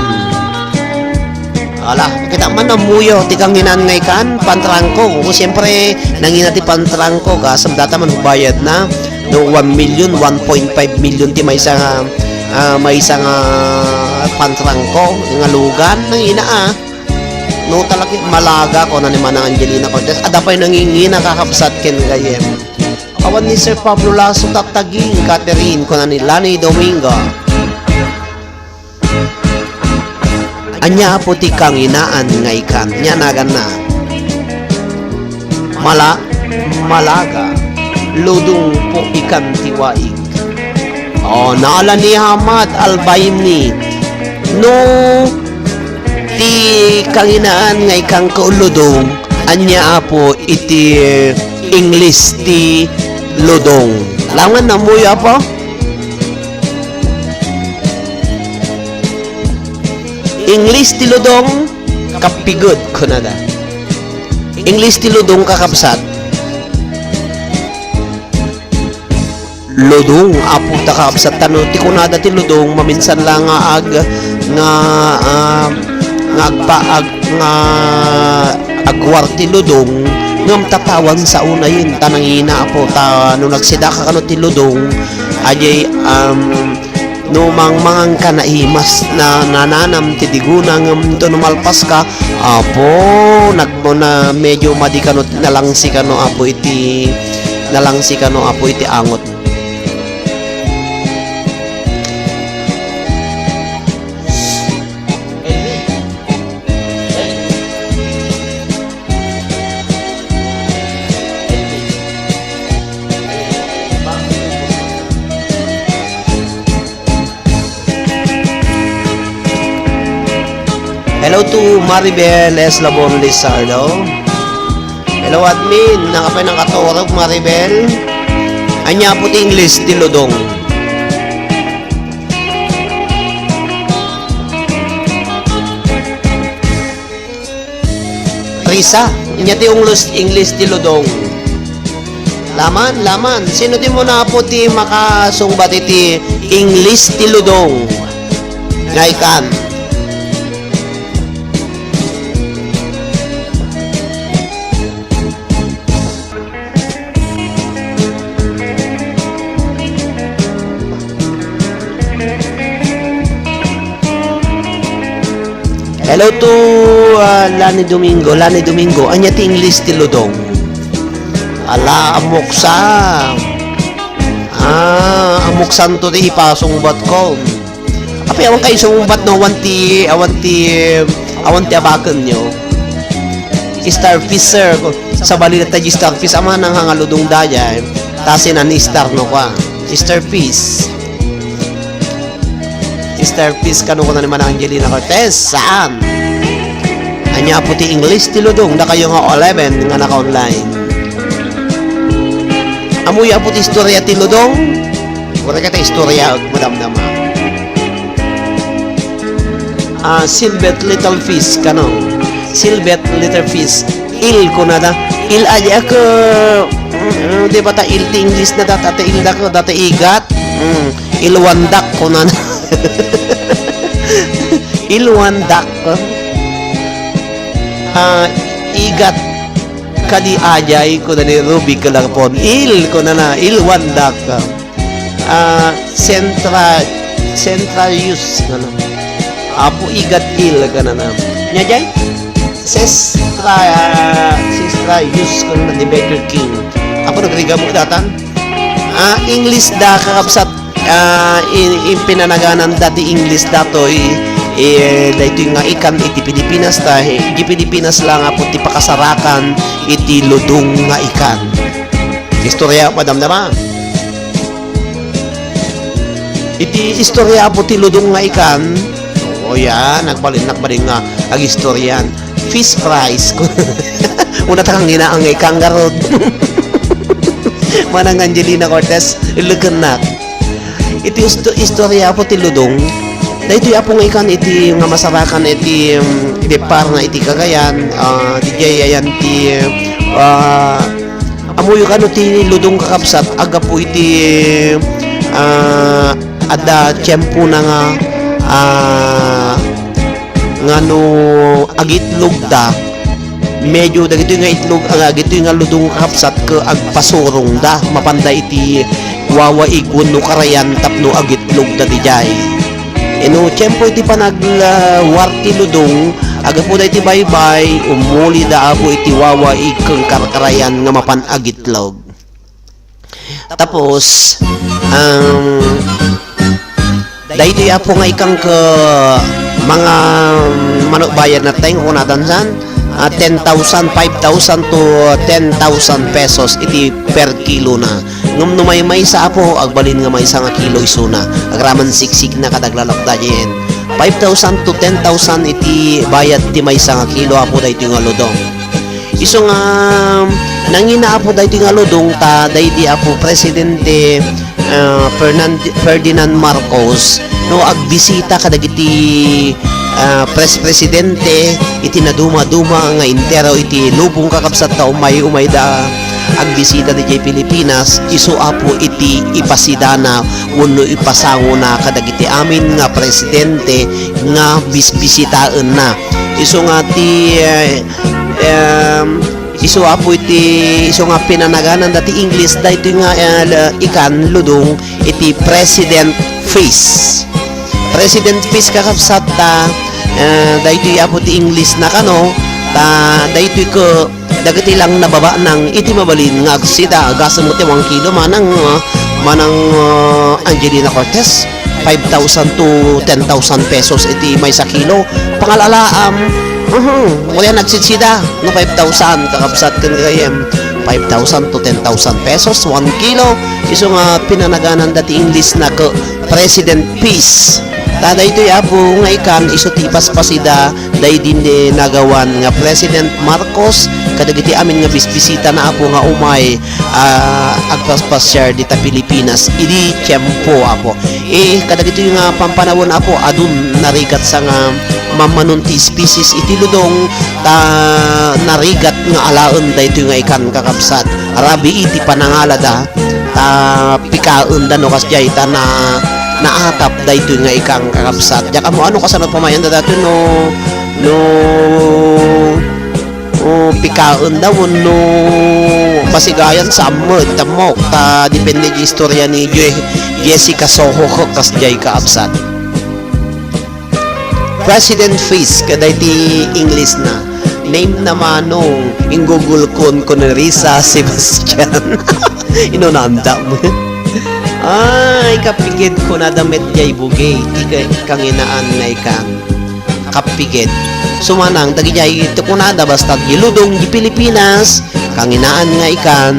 Ala, kita man namuyo, ti kanginan nga ikan, pantrangko. Siyempre, nangina ti pantrangko, gasam data man bayad na. No, one million, one point five million ti maysa nga, ah, maysa nga pantrangko, nga lugan, nangina, ah. No, talaga, malaga, kuna ni Manang Angelina Cortez. Adda pay nangingina, kakabsat ken gayem. Awan ni Sir Pablo Lasso, tattaging, Catherine, kuna ni Lani Domingo. Ania, Apo, ti kanginaan nga ikan? Ania naganna? Mala-, malaga. Ludong po ikan ti waig. Oh, naala ni Hamad Albaimni. No, ti kanginaan nga ikan ko ludong, ania, Apo, iti English ti ludong? Langan namuyo, Apo? English ti ludong, kapigud, kunada. English ti ludong, kakabsat. Ludong, Apo, ta kakabsat, tano ti kunada ti ludong, maminsan la nga ag-, nga, ah, nga agpa-, ag-, nga agwar ti ludong, ngem tatawan sa unayen, ta nangina, Apo, ta no nagsidaka kano ti ludong, ajay, um, no mangmangan ka, naimas, na, nananam ti diguna, ngem to no malpas ka, Apo, nag-, na medyo madi kano, nalangsi kano, Apo, iti, nalangsi kano, Apo, iti angot. Hello to Maribel Eslabon Lizardo. Hello, admin. Nakapay nakaturog, Maribel. Ania, Apo, ti English ti ludong? Risa, ania ti English, English ti ludong? Laman, laman. Sino ti muna, Apo, ti makasungbat iti English ti ludong nga ikan? Hello to, ah, Lani Domingo. Lani Domingo, ania ti English ti ludong? Ala, amoksa. Ah, amoksan to ti ipasungbatko. Apay, awan kayo sungbat no, awan ti, awan ti, awan ti abakenyo. Starfish, sir. Sabali ta di starfish, amanang nga ludong dayta. Ta sinan star no kwa. Starfish. Starfish kano kuna ni Manang Angelina Cortez. Saan? Ania, Apo, ti English ti ludong, dakayo nga eleven nga naka-online. Amoy, Apo, ti istorya ti ludong? Wala ka ta istorya, madam dama. Ah, silver little fish, kano? Silver little fish. Il, kunada. Il, aja ka, mm, mm, di ba ta il ti English na data, ta il da ko, data igat? Mm, ilwandak, kunada. Ilwandak. Ah, igat. Kadi ajay, kuna ni Ruby Galapon. Il, kunana, ilwandak. Ah, centra-, central use, ano? Apo igat il, kanana. Nia jay? Sestra, ah, sestra use, kunana, ni Baker King. Apo nagriga mo datan? Ah, English da, kakabsat, ah, in, in pinanaganan dati English datoy, eh, daytoy nga ikan iti Pilipinas ta, eh, iti Pilipinas lang, Apo, ti pakasarakan iti ludong nga ikan. Istorya, madam, dama? Iti istorya, Apo, ti ludong nga ikan. O, yan, nagbalin, nagbalin nga agistoryan. Fish fries. Una ta kangina nga ikan garud. Manang Angelina Cortez, lukennak. Iti isto-, istorya, Apo, ti ludong. Daytoy, Apo, nga ikan iti nga masarakan iti, um, iti par na iti Cagayan, ah, diay ayan ti, ah, Ammoyo kano ti ludong, kakabsat, aggapu iti, ah, adda tiempona nga, ah, nga no agitlogda, medyo dagitoy nga itlog, ah, dagitoy nga ludong, kakabsat, ket agpasurongda, mapanda iti wawaig wenno karayan tapno agitlogda diay. Ino tiempo iti panag-, ah, war ti ludong, aggapu daytoy baybay, umulida, Apo, iti wawaig ken karkarayan nga mapan agitlog. Tapos, um, daytoy, Apo, nga ikan ket mga manok bayad na tayo, kunadan san, ah, ten thousand, five thousand to ten thousand pesos iti per kilo na. Ngem no maymaysa, Apo, agbalin nga maysa nga kilo isuna. Agraman siksikna kada aglalakda diay. Five thousand to ten thousand iti bayad ti maysa nga kilo, Apo, daytoy nga ludong. Isu nga nangina, Apo, daytoy nga ludong ta daydi, Apo, Presidente, ah, Fernand-, Ferdinand Marcos, no, agbisita kadagiti, ah, pres-, presidente iti nadumaduma nga entero iti lubong, kakabsat, ta umay-umayda agbisita diay Pilipinas, isu, Apo, iti ipasidana wenno ipasangona kadagiti amin nga presidente nga bisbisitaenna. Isu nga ti, eh, em, isu, Apo, iti isu nga pinanagananda ti Ingles daytoy nga, eh, ikan, ludong, iti President Fish. President Fish, kakabsat, ta, eh, daytoy, Apo, ti Ingles na kano, ta daytoy ket dagiti lang nababanang iti mabalin nga agsida, gasem ti one kilo, manang, ah, manang, ah, Angelina Cortez, five thousand to ten thousand pesos iti maysa kilo. Pangalalaam, uhum, uray nagsidsida no five thousand, kakabsat, ken gayem, five thousand to ten thousand pesos, one kilo. Isu nga pinanagananda ti Ingles na ket President Fish. Ta daytoy, Apo, nga ikan, isu ti ipaspasida daydi ni nagawan nga President Marcos kadagiti amin nga bisbisitana, Apo, nga umay, ah, agpaspasiar dita Pilipinas idi tiempo, Apo. Eh, kadagitoy nga pampanawen, Apo, adun narigat sa nga mammanon ti species iti ludong, ta narigat nga alaen daytoy nga ikan, kakabsat. Rabii ti panangalada, ta pikaenda no kasdiay, ta na, naatap daytoy nga ikan, kakabsat. Diak ammo no kasano pamayan da daytoy no, no, o pikaenda wenno masigayan, saan met, tammok, ta depende ti istorya ni Je-, Jessica Soho ket kasdiay, kakabsat. President Fish, kadaytoy Ingles na. Name na manong, inggugulkon ko ni Risa Sebastian. Inunanda mo. Ay, kapiged, kunada met diay bugey, ti ka-, kanginaan nga ikan. Kapiged. Sumanang, dagidiay ti kunada, basta di ludong di Pilipinas, kanginaan nga ikan,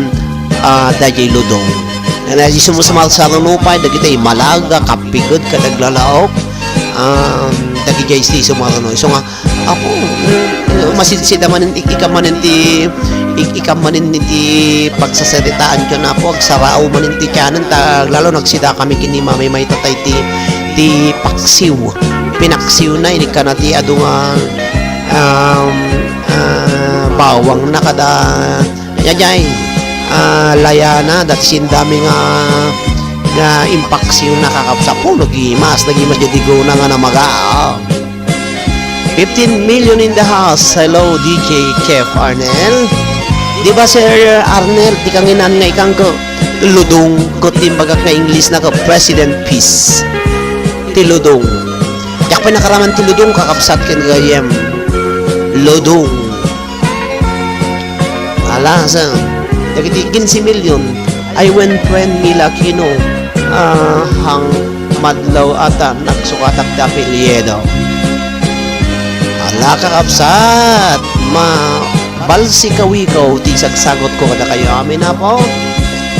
ah, daydiay ludong. Nga na, di sumusumar sa runupay, dagiti Malaga, kapiged, kadaglalaok. Um, dagidiay ti sumaruno. Isu nga, Apo, mm, masidsida manen, ik-, ikam manen ti, ik-, ikam manen ti pagsasaritaan ken, Apo, agsarao manen ti tianen, ta lalo nagsida kami ken ni Mami Mayta tay ti, ti paksiw. Pinaksiw na, inikana ti adu nga, um, ah, bawang na kada Daydiay, ah, layana, dati sindami nga, nga impaksiw na kakabsat. Apo, nagimas, nagimas daydi guna nga namaga, ah. Fifteen million in the house. Hello, D J Chef Arnel. Di ba, Sir Arnel, ti kanginan nga ikan ket ludong, ket ti imbagak nga English na ket President Peace. Ti ludong. Diak pay nakaraman ti ludong, kakabsat ken gayem. Ludong. Ala, sa, dagiti quince million, I went friend Mila Aquino, ah, hang madlaw ata nagsukatak ti apelyido. Ala, kakabsat, ma-, balsi kawikaw ti sagsagutko kadakayo amin, Apo.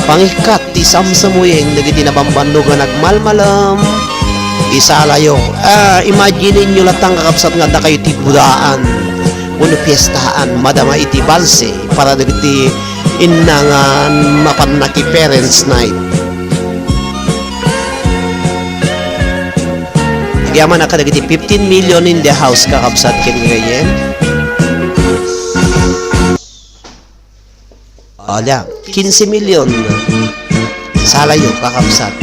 Pangikkat ti samsamuyeng dagiti nabambannog nga nagmalmalem, isalayo. Ah, imagine-yo latta, kakabsat, nga addakayo ti budaan wenno piestaan, madama iti balse para dagiti inna nga mapanna ti parents' night. Agyamanak kadagiti fifteen million in the house, kakabsat, ken gagayyem. Ala, quince million. Salayo, kakabsat.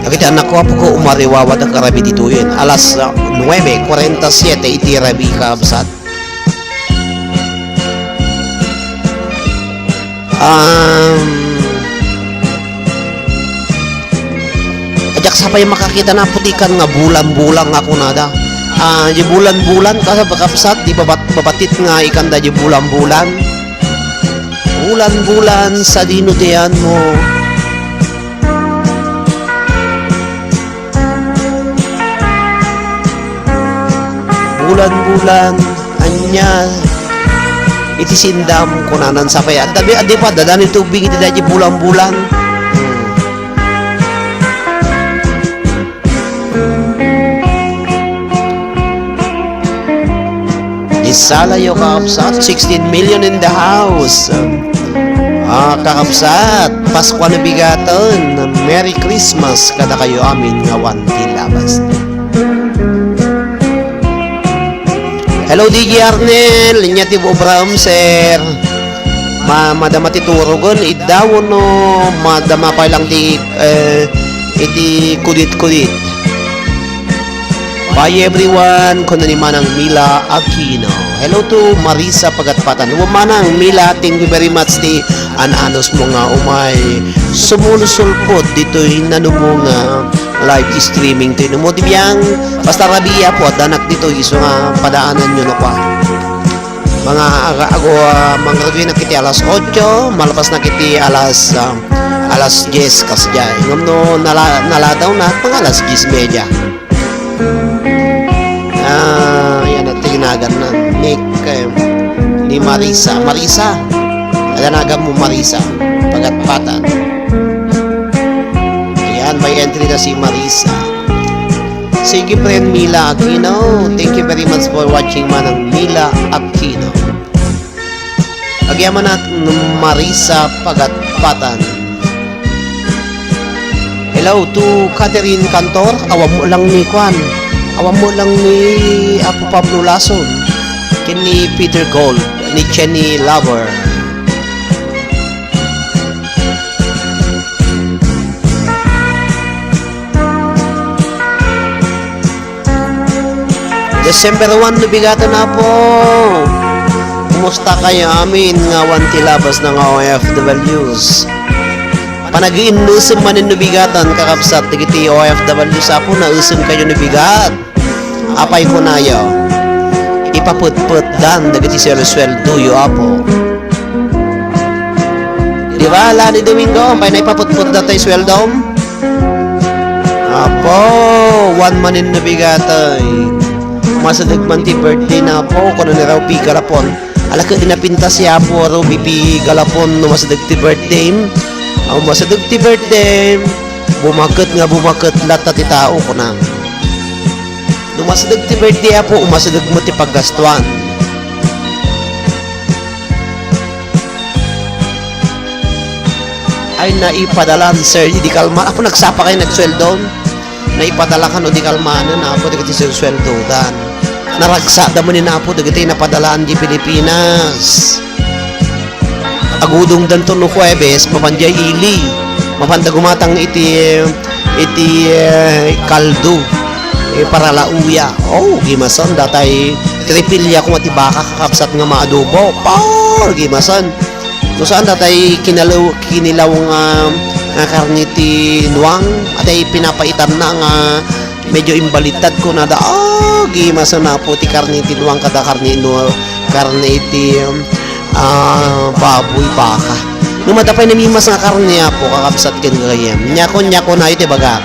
Dagiti anakko, apokko, umariwawada karami ditoyen. Alas, ah, nuebe kuarenta siete iti rabii, kakabsat. Um, diak sa pay makakita na putikan nga bulan-bulan nga kunada. Ah, di bulan-bulan, kas-, kakabsat, di babat-, babatit nga ikanda di bulan-bulan. Bulan-bulan, sadino ti anmo? Bulan-bulan, ania iti sindam, kunanan sa pay. Adda, adda pay, adda ni tubig iti daydi bulan-bulan. Hmm. Isalayo, kakabsat, sixteen million in the house. Ah, kakabsat, Paskua no bigaten. Merry Christmas kadakayo amin nga awan ti labas. Hello, D J Arnel. Inya ti obram, sir. Ma-, madama ti turogen, idda wenno madama pay lang ti, eh, iti kudit-kudit. Bye everyone, kuno ni Manang Mila Aquino. Hello to Marisa Pagatpatan. O Manang Mila, thank you very much ti an-anusmo nga umay sumulsulpot ditoy nanumo nga live streaming toy. No mo ti biang, basta rabii, apo, addanak ditoy, isu nga padaananyo no kua. Mga aga-, ago, ah, mangruginak iti alas otso, malpasnak iti alas, ah, alas dies, kasdiay. Ngem no nala-, naladawnak, mga alas dies media. Ah, yan, at tinagan na. Nick, eh, ni Marisa. Marisa, nadanagan mo, Marisa. Pagatpatan. Ayan, may entry na si Marisa. Sige, friend Mila Aquino. Thank you very much for watching, Manang Mila Aquino. Agyamanak, Marisa Pagatpatan. Hello to Catherine Cantor. Awan mo lang ni Kwan. Awan mo lang ni Apo Pablo Lason. Ken ni Peter Gold, ni Jenny Lover. December one, no bigaten, Apo. Kumusta kayo amin nga awan ti labas nga O F Ws? Panagiinnesem manen no bigaten, kakabsat, dagiti O F Ws, Apo, naesem kayo no bigat. Apay kunayo? Ipaputputdan dagiti suel-, sueldoyo, Apo. Di ba, Lani Domingo, apay na ipaputputda tay sueldom? Apo, awan manen no bigatay. Masideg man ti birthday na, Apo, kuno ni Raw P. Galapon. Ala ket di napintas ya, Apo, Raw P. Galapon, no masideg ti birthday. Aw, masideg ti birthday. Bumaket nga bumaket latta ti tao, kuna. No masideg ti birthday, Apo, umasideg met ti paggastuan. Ay, naipadalan, sir, di kalma. Apo, nagsapa kayo, nagsueldom? Naipadala kano di kalmanen, Apo, dagiti sueldodan. Naragsak da manen, Apo, dagiti napadalaan di Pilipinas. Agudongdanto no Huwebes, mapan diay ili. Mapanda gumatang iti, iti, eh, kaldo. Eh, para lauya. Oh, gimason, datay tripilya koma ti baka, kakabsat nga maadobo. Por, gimason. No saan datay kinalaw-, kinilaw nga, nga karne ti nuang, atay pinapaitanna nga medyo imbalittad kunada, ah, gimasen, Apo, ti karne ti nuang kada karne nu-, karne ti, um, ah, baboy, baka. Ngem adda pay namimas nga karne, Apo, kakabsat ken gagayyem. Nyakon, nyakon, hayo ti bagak.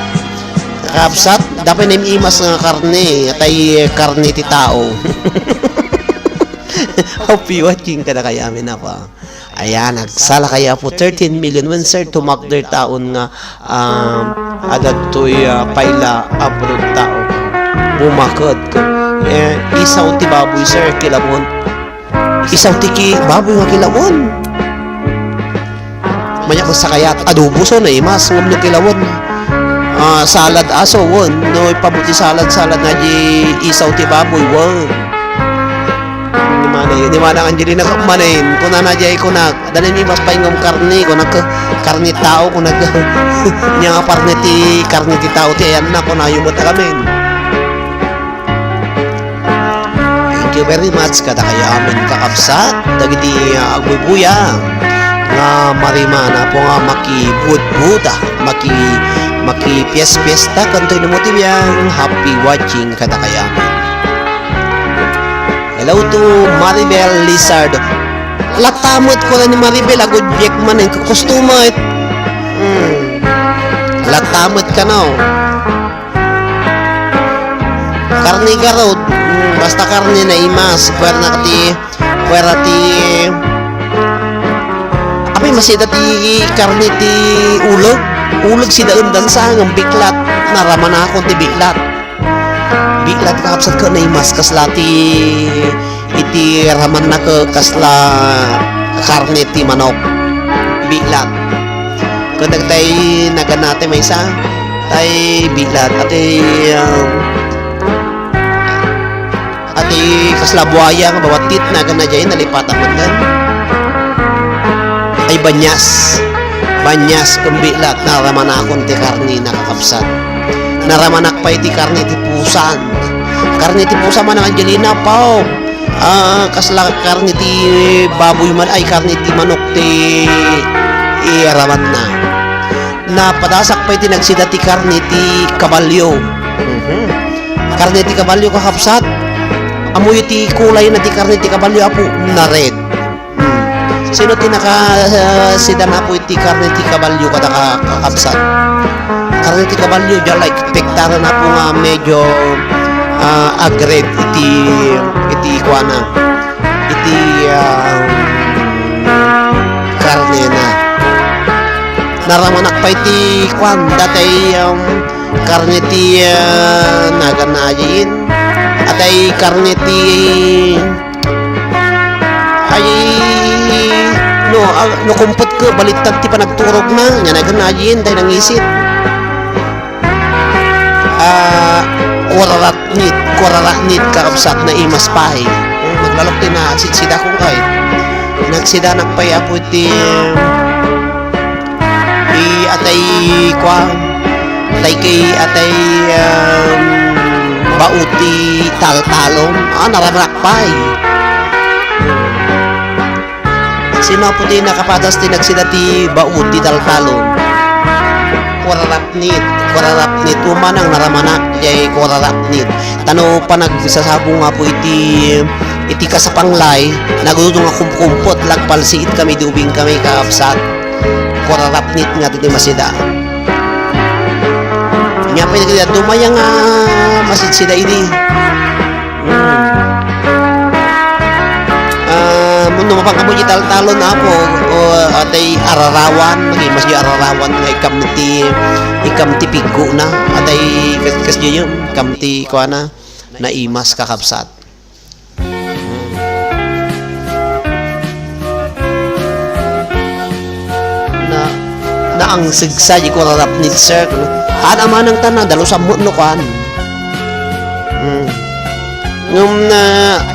Kakabsat, adda pay namimas nga karne, tay karne ti tao. Happy watching kadakayo amin, Apo. Ayan, nagsala kayo, Apo, thirteen million. When, sir, tumakder taon nga, um, adadtoy, ah, paila abroad tao. Bumaked. Eh, isaw ti baboy, sir, kilawon. Isaw ti ki-, baboy nga kilawon. Maniak nga sakayat, adobo so, naimas, ngem no kilawon. Ah, salad aso, wen. No, ipabuti salad, salad nga di isaw ti baboy, wen. Ni Manay, ni Manang Angelina, manen, kunana jay, kunak, "Dali mi mas paingom karne," kunak, "Karne tao," kunak, "Nya nga parne ti, karne ti tao ti ayanna," kunayo met amin. Thank you very much kadakayo amin kakabsat, dagiti, ah, agbuybuya nga mariman, Apo, nga makibudbuda, maki-, makipies-piesta, kantoy no mo ti biang, happy watching kadakayo amin. Hello to Maribel Lizard. Latta met, kuna ni Maribel, agudbek man, eh, kukusto met. Hmm. Latta met kano. Karne garud. Hmm, basta karne naimas. Puwerna ti, puwerna ti, apay, masida ti karne ti uleg. Uleg sida undan sa, ngem biklat. Naramanakon ti biklat. Biklat, kakabsat, ket naimas kasla ti, iti ramanna ket kasla karne ti manok. Biklat. Ket dagitay naganna ti maysa, tay biklat. Ati, um, ati kasla buaya nga babattit, naganna jay, nalipatan man. Ay, banyas. Banyas ken biklat, naramanakon ti karne, kakabsat. Naramanak pay ti karne ti pusan. Karne ti pusa man, Angelina, pao. Ah, kasla karne ti baboy man, ay, karne ti manok ti iyaramanna. Napadasak pay ti nagsida ti karne ti kabalio. Mhm. Karne ti kabalio, kakabsat. Ammoyo ti kulayna ti karne ti kabalio, Apo? Na-red. Hmm. Sino ti naka-, ah, sida na, Apo, iti karne ti kabalio kada ka-, kakabsat? Karne ti kabalio, diay la-expectaran, Apo, nga medyo, ah, ag-red iti, iti kuana, iti, ah, karnena. Naramanak pay ti kuan, datay, um, karne ti, ah, naganna jay. Atay karne ti Ay, no, ah, no kumpet ket baliktad ti panagturogna, nya naganna jay, tay nangisit. Ah, kuraratnit, kuraratnit, kakabsat, naimas pay. Hmm, naglalok ti na, si-, sida kong kay. Nagsidanak pay, Apo, ti, i, atay, kuan, tay kay, atay, um, bao ti taltalon. Ah, nararak pay. Sino, Apo, ti nakapadas ti nagsida ti bao ti taltalon? Kuraratnit, kuraratnit. Umanang naramanak, jay kuraratnit. Ta no panagsasabong, Apo, iti, iti kasapanglay, nagududong a kumkumpot, lagpalsiit kami, dubing kami, kakabsat. Kuraratnit nga ti masida. Nya pay nagdadumaya nga masidsida idi. Hmm. Ah, no mapan-am iti taltalon, Apo, o, atay ararawan, nagimas di ararawan nga ikam ti, ikam ti piggona, atay kas-, kasdiay, ikam ti kuana, naimas, kakabsat. Na, naangsegsa di kuraratnit, sir. Amanang tana, dalusan met no kuan. Hmm. Ngem na,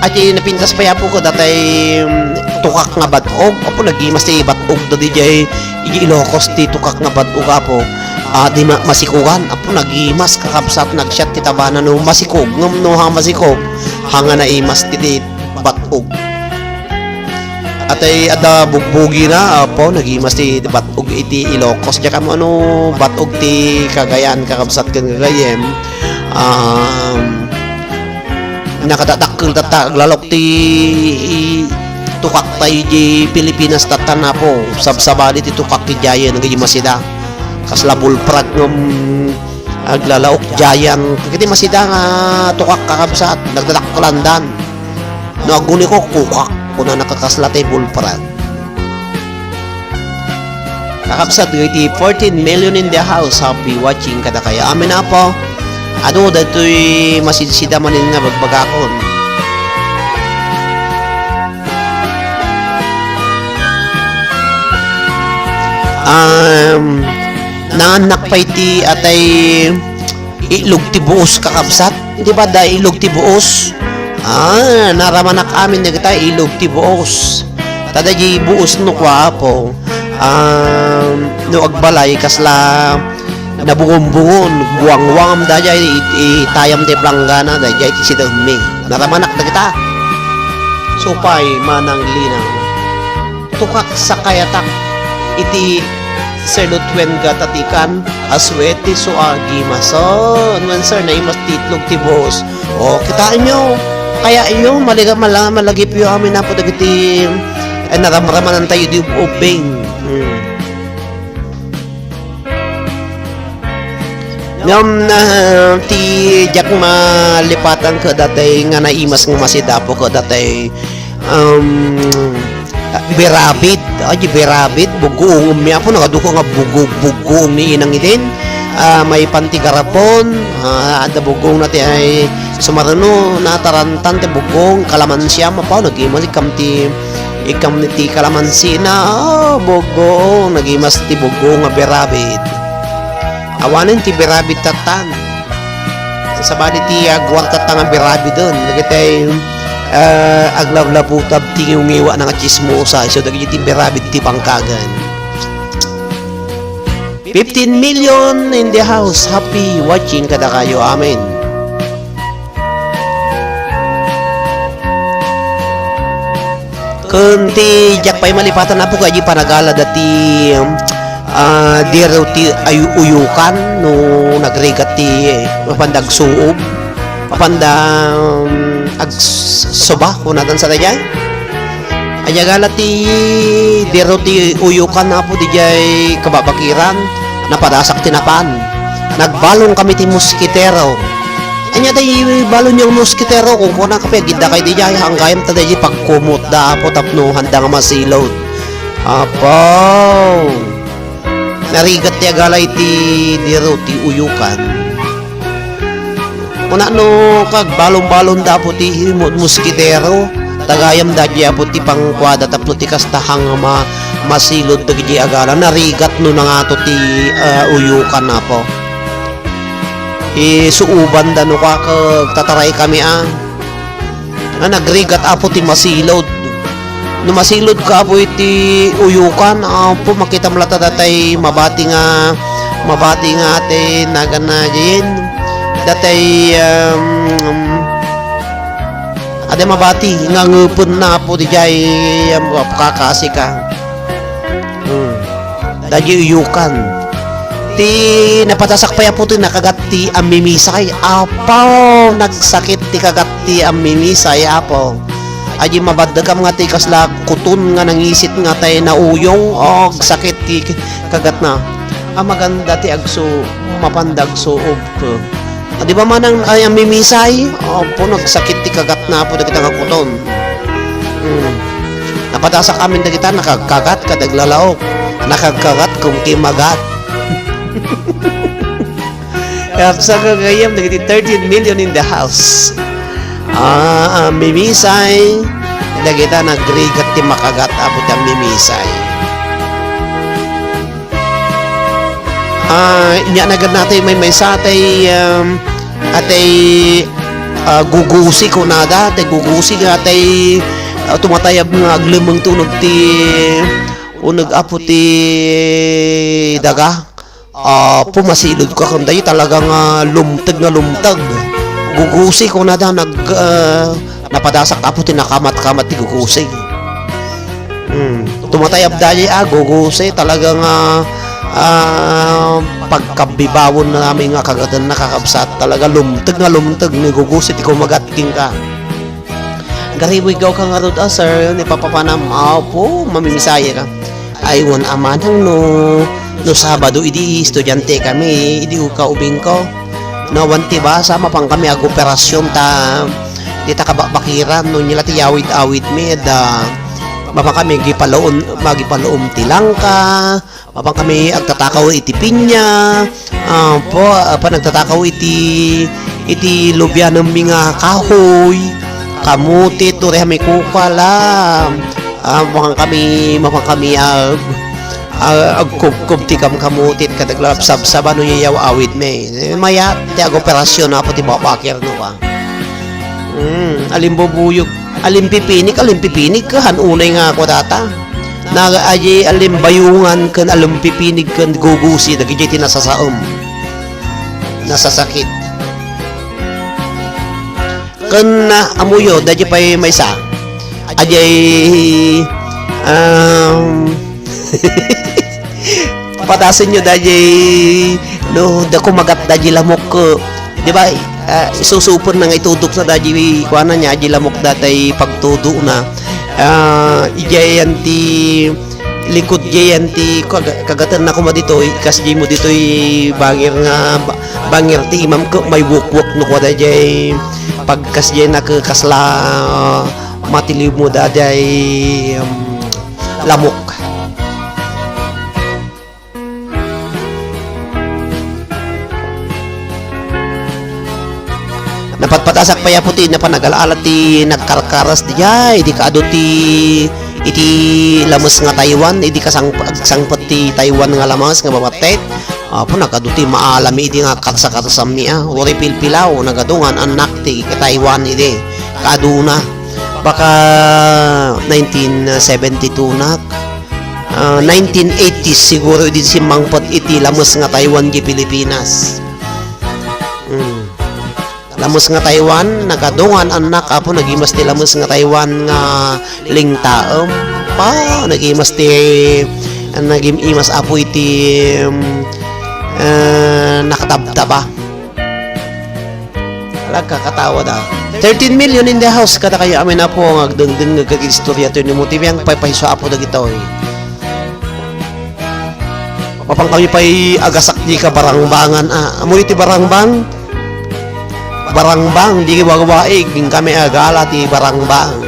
adi napintas pay, Apo, ko datay, mm, tukak nga bat-og. Apo, nagimas ti bat-og da di jay, iji Ilocos ti tukak nga bat-og, Apo. Ah, di ma-, masikogan. Apo, nagimas, kakabsat, nagsiat ti tabana no masikog. Ngem no ha masikog, ha nga naimas ti, ti bat-og. Atay adda bugbugina, Apo, nagimas ti bat-og iti Ilocos. Diak ammo no bat-og ti Cagayan, kakabsat ken gagayyem. Um, nakadadakkel tatta, aglalok ti tukak tayo di Pilipinas, tattan, Apo. Sabsabali ti tukak ti giant nga di masida. Kasla bullfrog ngem aglalaok, giant. Ket di masida nga tukak, kakabsat, nagdadakkelandan. No aguni ko, kukak. Kunana, kakasla ti bullfrog. Kakabsat, dagiti fourteen million in the house, happy watching kadakayo. Amen, Apo. Adu, daytoy masidsida manen nga bagbagakon. Um, naannak pay ti atay itlog ti buos, kakabsat. Di ba, da itlog ti buos? Ah, naramanak amin dagita itlog ti buos. Ta daydi buos no kua, Apo, um, no agbalay, kasla nabungon-bungon, buwangwangam daydiay, i-, itayam ti planggana, daydiay ti sidemmi. Naramanak dagita. Supay, Manang Linang. Tukak sakayatak iti Sir Lutwen Gatatikan, a suete so agimason. Wen, sir, naimas ti itlog ti buos. O, kitaenyo, kayaenyo, maliga-, mala-, malagipyo amin, Apo, dagiti, eh, naramramanan tayo di ubing. Hmm. Ngem na, ti diak malipatan ket datay nga naimas nga masida, Apo, ket datay, um, birabid. Ay, di birabid, buggoongenmi, Apo, nagaduko nga buggo-, buggoong ni inang idin. Ah, maipan ti garapon, ah, adda buggoongna ti ay sumareno, natarantan ti buggoong, kalamansiam, Apo, nagimas ikkam ti, ikkam ti kalamansina, ah, buggoong, nagimas ti buggoong nga birabid. Awanen ti birabid tattan. Sabali ti agwartatta nga birabiden, dagitay, ah, aglablabutab ti ngiwngiwa nga tsismosa, isu dagiti birabid ti bangkagen. Fifteen million in the house, happy watching kadakayo. Amen. Ken ti diak pay malipatan, Apo, kadi panagala dati, um, ah, diro ti ay uyukan no nagrigat ti, eh, mapanda agsuob, mapanda, um, agsuba, kunatan sa daydiay. Ay agala ti diro ti uyukan, Apo, didiay kababakiran, napadasak ti napan. Nagbalong kami ti moskitero. Ania tay balon nga moskitero, kunkunaka pay, agidda kay didiay, hanggayam ta didiay pagkumot da, Apo, tapno handa nga masilod. Apo! Narigat ti agala iti diro ti uyukan. Kuna no kagbalon-balon da, Apo, ti himut moskitero, tagayam da diay, Apo, ti pangkuada tapno ti kasta nga ma-, masilod dagiti agala. Narigat no nangato ti, ah, uyukan, Apo. Isuoban da no kua, kag tataray kami, a. Nga nagrigat, Apo, ti masilod. No masilod ka, Apo, iti uyukan, Apo, makitam latta datay mabati nga, mabati nga ti naganna diay. Datay, um, adi mabati nga ngepenna, Apo, diay, um, kakasi ka. Hmm. Daydi uyukan. Ti napadasak pay, Apo, ti nakagat ti ammimisay. Apo, nagsakit ti kagat ti ammimisay, Apo. Adi mabaddekam nga ti kasla kuton nga nangisit nga tay nauyong, o, agsakit ti kagatna. A, maganda ti agsu-, mapanda agsuob. Adi ba manang ay ammimisay? Apo, nagsakit ti kagatna, Apo, dagita nga kuton. Hmm. Napadasak amin dagita, nakagkagat kad aglalaok. Nakagkagat ken kimagat. Kapsa ka gayam dagiti thirteen million in the house. Ah, ammimisay. Dagita nagrigat ti makagat, Apo, ti ammimisay. Ah, nia nagan natay maymaysa tay, um, atay, ah, gugusi kunada, tay gugusi nga atay, ah, tumatayab nga aglemeng ti uneg ti, uneg, Apo, ti daga. Ah, pumasilod ka kun daydi talaga nga lumteg nga lumteg. Gugusi kunada nag, ah, napadasak, Apo, ti nakamat-kamat ti gugusi. Hmm. Tumatayab daydi, ah, gugusi. Talaga nga, ah, pagkabibawon na namin nga kagadan na kakabsat. Talaga lumteg nga lumteg ni gugusi ti kumagat kenka. Garibuy gaw ka ngarud a, sir, ni papapanam. Apo, mamimisaya ka. Ay, wen a manang no, no Sabado, idi estudiante kami, idi uka ubingko. No, awan ti basa, mapan kami ag-operasyon ta, di ta kababakiran, no, nila ti yawid-awid mi, da, mapan kami, gipalaon, magipaluom ti langka, Apan kami agtatakaw iti pinya, apo, apan agtatakaw iti, iti lubianenmi nga kahoy, kamutit, uray kami kukua la. Apan kami, mapan kami ag-, ag-, agkubkob ti kamkamutit, ket aglalapsabsaba no yayaw-awidmi. Eh, mayat ti agoperasyon, apo ti babakir, no, ka? Hmm, alimbubuyog, alimpipinig, alimpipinig, han unay nga ako data. Na, aji alimbayungan ken alimpipinig ken gugusi, dagiti nasasaem. Nasasakit. Ken, ah, amuyo, dagiti pay maysa. Aji, um, Patasenyo daydiay, no, da kumagat daydiay lamok, eh, di ba, ah, isusuper na nga itudok na daydiay, kuana niya, daydiay lamok daydiay pagtudo na. Ah, idiay yan ti, likod diay yan ti, kag-, kagaten na kuma ditoy, kas diay mo ditoy bangir nga, ba-, bangir ti imam ko, may wukwuk no kwa daydiay, pagkas diay na ke kasla, ah, matiliw mo daydiay, um, lamok. Napatpatasak pay, apo, ti napan nagala-ala ti nagkarkaras diay, idi kaadu ti, iti lames nga Taiwan, idi kasang-, agsangpet ti Taiwan nga lames nga babattek. Apo, nagadu ti maalami idi nga karsa-karsammi, a. Uray pilpilaw, nagadu nga an-annak ti Taiwan idi. Kaaduna. Baka nineteen seventy-two nak. Ah, nineteen eighties siguro idi simmangpet iti lames nga Taiwan di Pilipinas. Hmm. Lames nga Taiwan, nagadu nga an-annak, apo, nagimas ti lames nga Taiwan nga lingtaem. Pa, nagimas ti, nagim-imas, apo, iti, um, eh, nakatabtaba. Ala, kakatawa da. Thirteen million in the house, kada kayo amin, apo, nga agdengdengngeg iti istorya toy ni Mutibiang, pay payso, apo, dagitoy. Mapan kami pay agasak di kabarangbangan, a. Ammom iti barangbang? Barangbang, di wawaig, kami agala ti barangbang.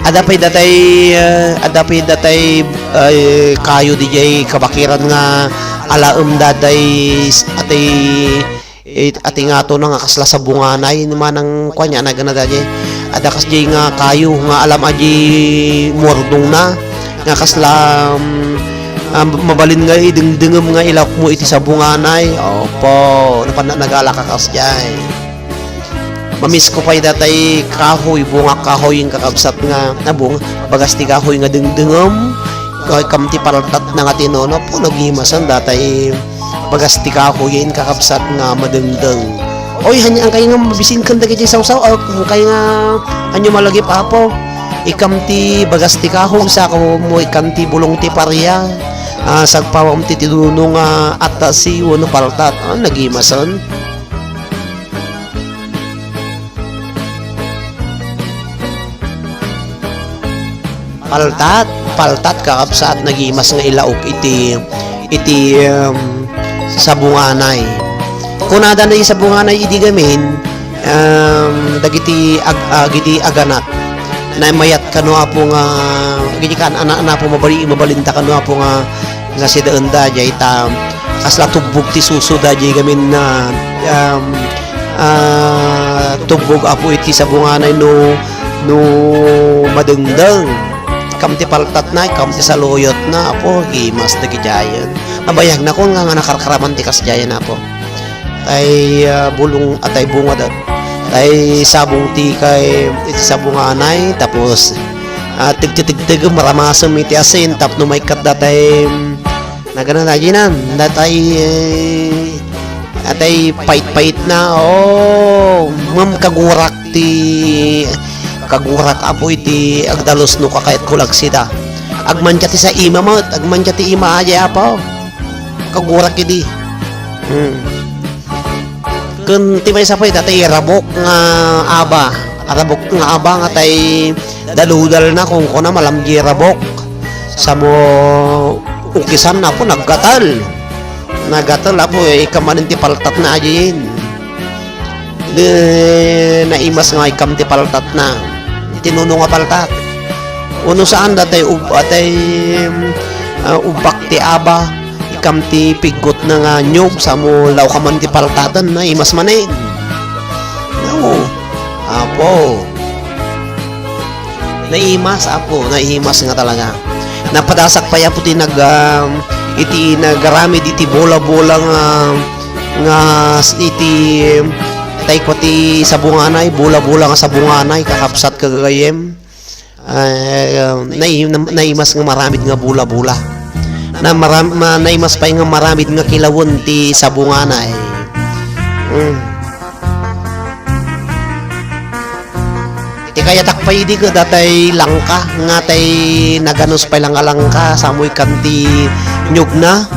Ada pay datay, eh, ada pay datay, eh, kayo diay kabakiran nga alaem datay s-, atay, eh, atay ngato na nga kasla sabunganay ni manang kuan ya, nagana datay. Ada kasdiay nga kayo nga alam a di murdong na, nga kasla, um, ah, mabalin nga idengdengem nga ilawk mo iti sabunganay. Opo, napan na nagalaka kasdiay. Mamisko pay datay kahoy, bunga kahoy, kakabsat nga, na bunga, bagas ti kahoy nga dengdengem, kay kam ti paltatna nga tinono, po, nagimasan datay bagas ti kahoy, kakabsat nga madengdeng. Oy, hanya, angkay nga mabisin ken dagiti sawsaw, ah, angkay nga, anyo malagip, apo. Ikam ti bagas ti kahoy, sako mo ikam ti bulong ti paria. Ah, sagpawam ti tinuno nga atasi, wenno paltat. Ah, nagimasan. Paltat, paltat, kakabsat, nagimas nga ilaok iti, iti, em, sabunganay. Kunada na iti sabunganay idi gamin, em, dagiti ag-, ah, dagiti aganak. Namayat kano, apo, nga, dagiti kaan-, ana-, ana, apo, mabali-, mabalinda kano, apo, nga nga sidaenda, diay ta kasla tubbog ti susuda, diay gamin na, um, ah, tubbog, apo, iti sabunganay no, no madengdeng. Ikam ti paltatna, ikam ti saluyotna, apo, gimas dagidiayen. Mabayagna kon nga, nga nakarkaraman ti kasdiayen, apo. Tay, ah, bulong, ah, tay bunga da. Tay sabong ti kay, iti sabunganay, tapos, ah, tigtitigtigem, maramasem iti asin, tapno maikkat datay, mm, nagana na, ginan, datay, eh, datay pait-pait na, oh, ngem kagurak ti, kagurak, apo, iti agdalus no kakayat ko lagsida. Agmantia ti sa ima met, agmantia ti ima, apo. Kagurak idi. Hmm. Ken ti maysa pay, datay rabok nga aba. Rabok nga aba nga tay daludalna, kunkuna, malamdi rabok. Samo ukisan, apo, naggatel. Naggatel, apo, eh, ikam manen ti paltatna, ajayen. Di, naimas nga ikam ti paltatna. Ti nuno nga paltat. Uno saan datay ub-, atay, ah, ubbak ti aba. Ikam ti piggutna nga nyog, samo lawka man ti paltaten, naimas manen. No. Apo. Naimas, apo, naimas nga talaga. Napadasak pay, apo, ti nag-, ah, iti nagaramid iti bola-bola nga, nga s-, iti, tay ko ti sabunganay, bola-bola nga sabunganay, kakabsat, kagagayem. Ah, nai-, naimas nga maramid nga bola-bola. Na maram-, ma-, naimas pay nga maramid nga kilawen ti sabunganay. Mm. Ti kayatak pay idi ket datay langka, nga tay naganus pay langka-langka, samoy kan ti nyugna.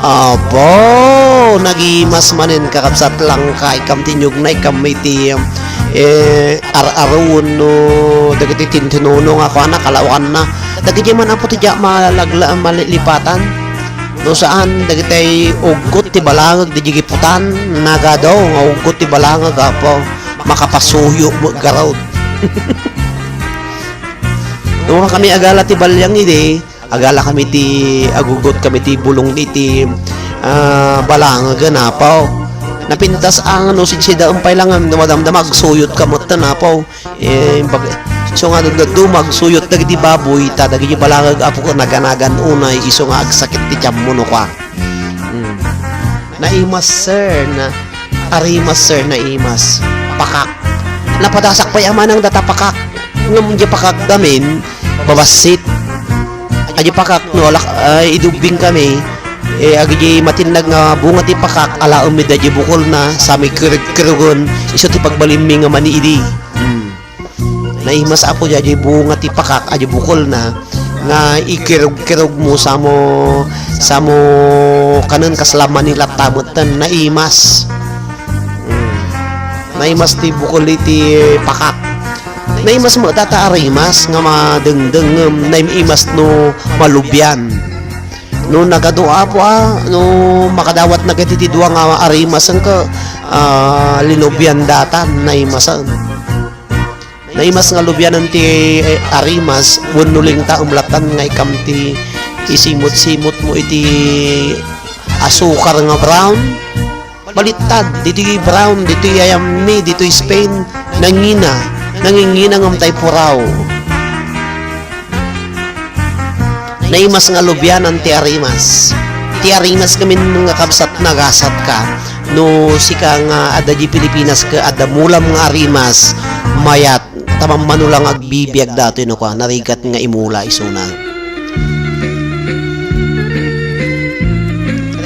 Apo, nagimas manen, kakabsat, langka, ikam ti nyugna, ikam iti, eh, ar-aruon no dagiti tintinuno nga kuana, kalaokanna. Dagiti man, apo, ti diak malagla-, malilipatan. No saan, dagiti uggot ti balangag, di gigiputan, nagado nga uggot ti balangag, apo, makapasuyo mo garud. No kami agala ti baliang idi, agala kami ti, aguggot kami ti bulong iti, ah, balangag, apo. Napintas a nga no sidsidaem pay lang, no madamdama, agsuyot ka met, apo. Eh, bag-, so nga, nagdaduma, agsuyot dagiti baboy, ta dagiti balangag, apo, ko naganagan unay, isu nga agsakit ti tiammo no kua. Mm. Naimas, sir, na, arimas, sir, naimas. Pakak. Napadasak pay a manang data pakak. Ngem di pakak gamin, babassit. Adi pakak, no, alak-, ay, idubbing kami. Eh, agidi matinnag nga bunga ti pakak, alaem mi dadi bukolna, sa mi kirug-kirugen, isu ti pagbalinmi nga maniidi. Hmm. Naimas, apo, daydiay bunga ti pakak, adi bukolna, nga ikirug-kirug mo samo, samo kanen kasla manilatta metten, naimas. Mm. Naimas ti bukol iti pakak. Naimas met data arimas nga madengdeng, ngem naimas no malubian. No nagadu, apo, a, no makadawatna ket iti dua nga arimasen ket, ah, linubian data, naimasen. Naimas nga lubianen ti, eh, arimas, wenno lingta, umlatan nga ikam ti isimut-simut mo iti asukar nga brown. Baliktad, ditoy brown, ditoy ayam mi, ditoy Spain, nangina, nangingina ngem tay puraw. Naimas nga lubianan ti arimas. Ti arimas ngamin nga kabsat, nagasat ka. No sika nga adda di Pilipinas ket adda mulam nga arimas, mayat, ta mammano lang agbibiag datoy no kua, narigat nga imula isuna.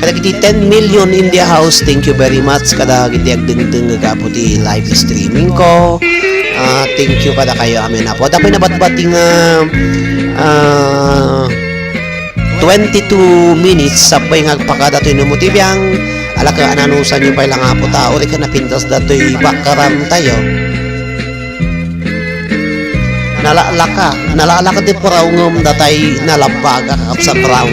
Kadagiti ten million in the house, thank you very much. Kadagiti agdengdeng nga gapu ti live streaming ko. Ah, thank you kadakayo amin, Apo. Adda pay nabatbati nga, ah, twenty-two minutes, sapay nga agpakada toy no mo ti biang, alaka, ananusan nyo pay lang, Apo, ta, uri ka napintas datoy bakaran tayo. Nalalaka, nalalaka ti puraw ngem datay nalabbaga, kakabsat, brown.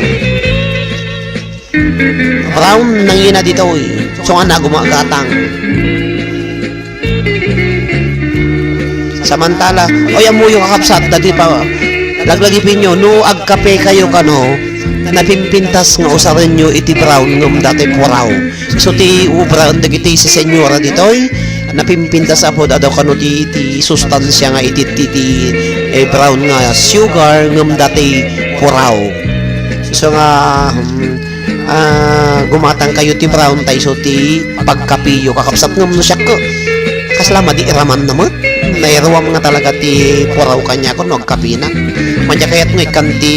Brown nangina ditoy, so nga nagumagatang. Samantala, oy, ammoyo, kakabsat, dati pa, laglagipinyo, no agkape kayo kano, napimpintas nga usarenyo iti brown ngem dati puraw. So, ti ubraen dagiti si senyora ditoy, napimpintas, Apo, daw kano ti, ti sustansia nga iti, ti, ti, eh, brown nga sugar ngem dati puraw. So nga, hmm, ah, gumatang kayo ti brown, tay so ti pagkapiyo, kakabsat, ngem no siak, kasla madi iramanna met. Nairuam nga talaga ti puraw kaniak no agkapina. Madi kayat nga ikkan ti,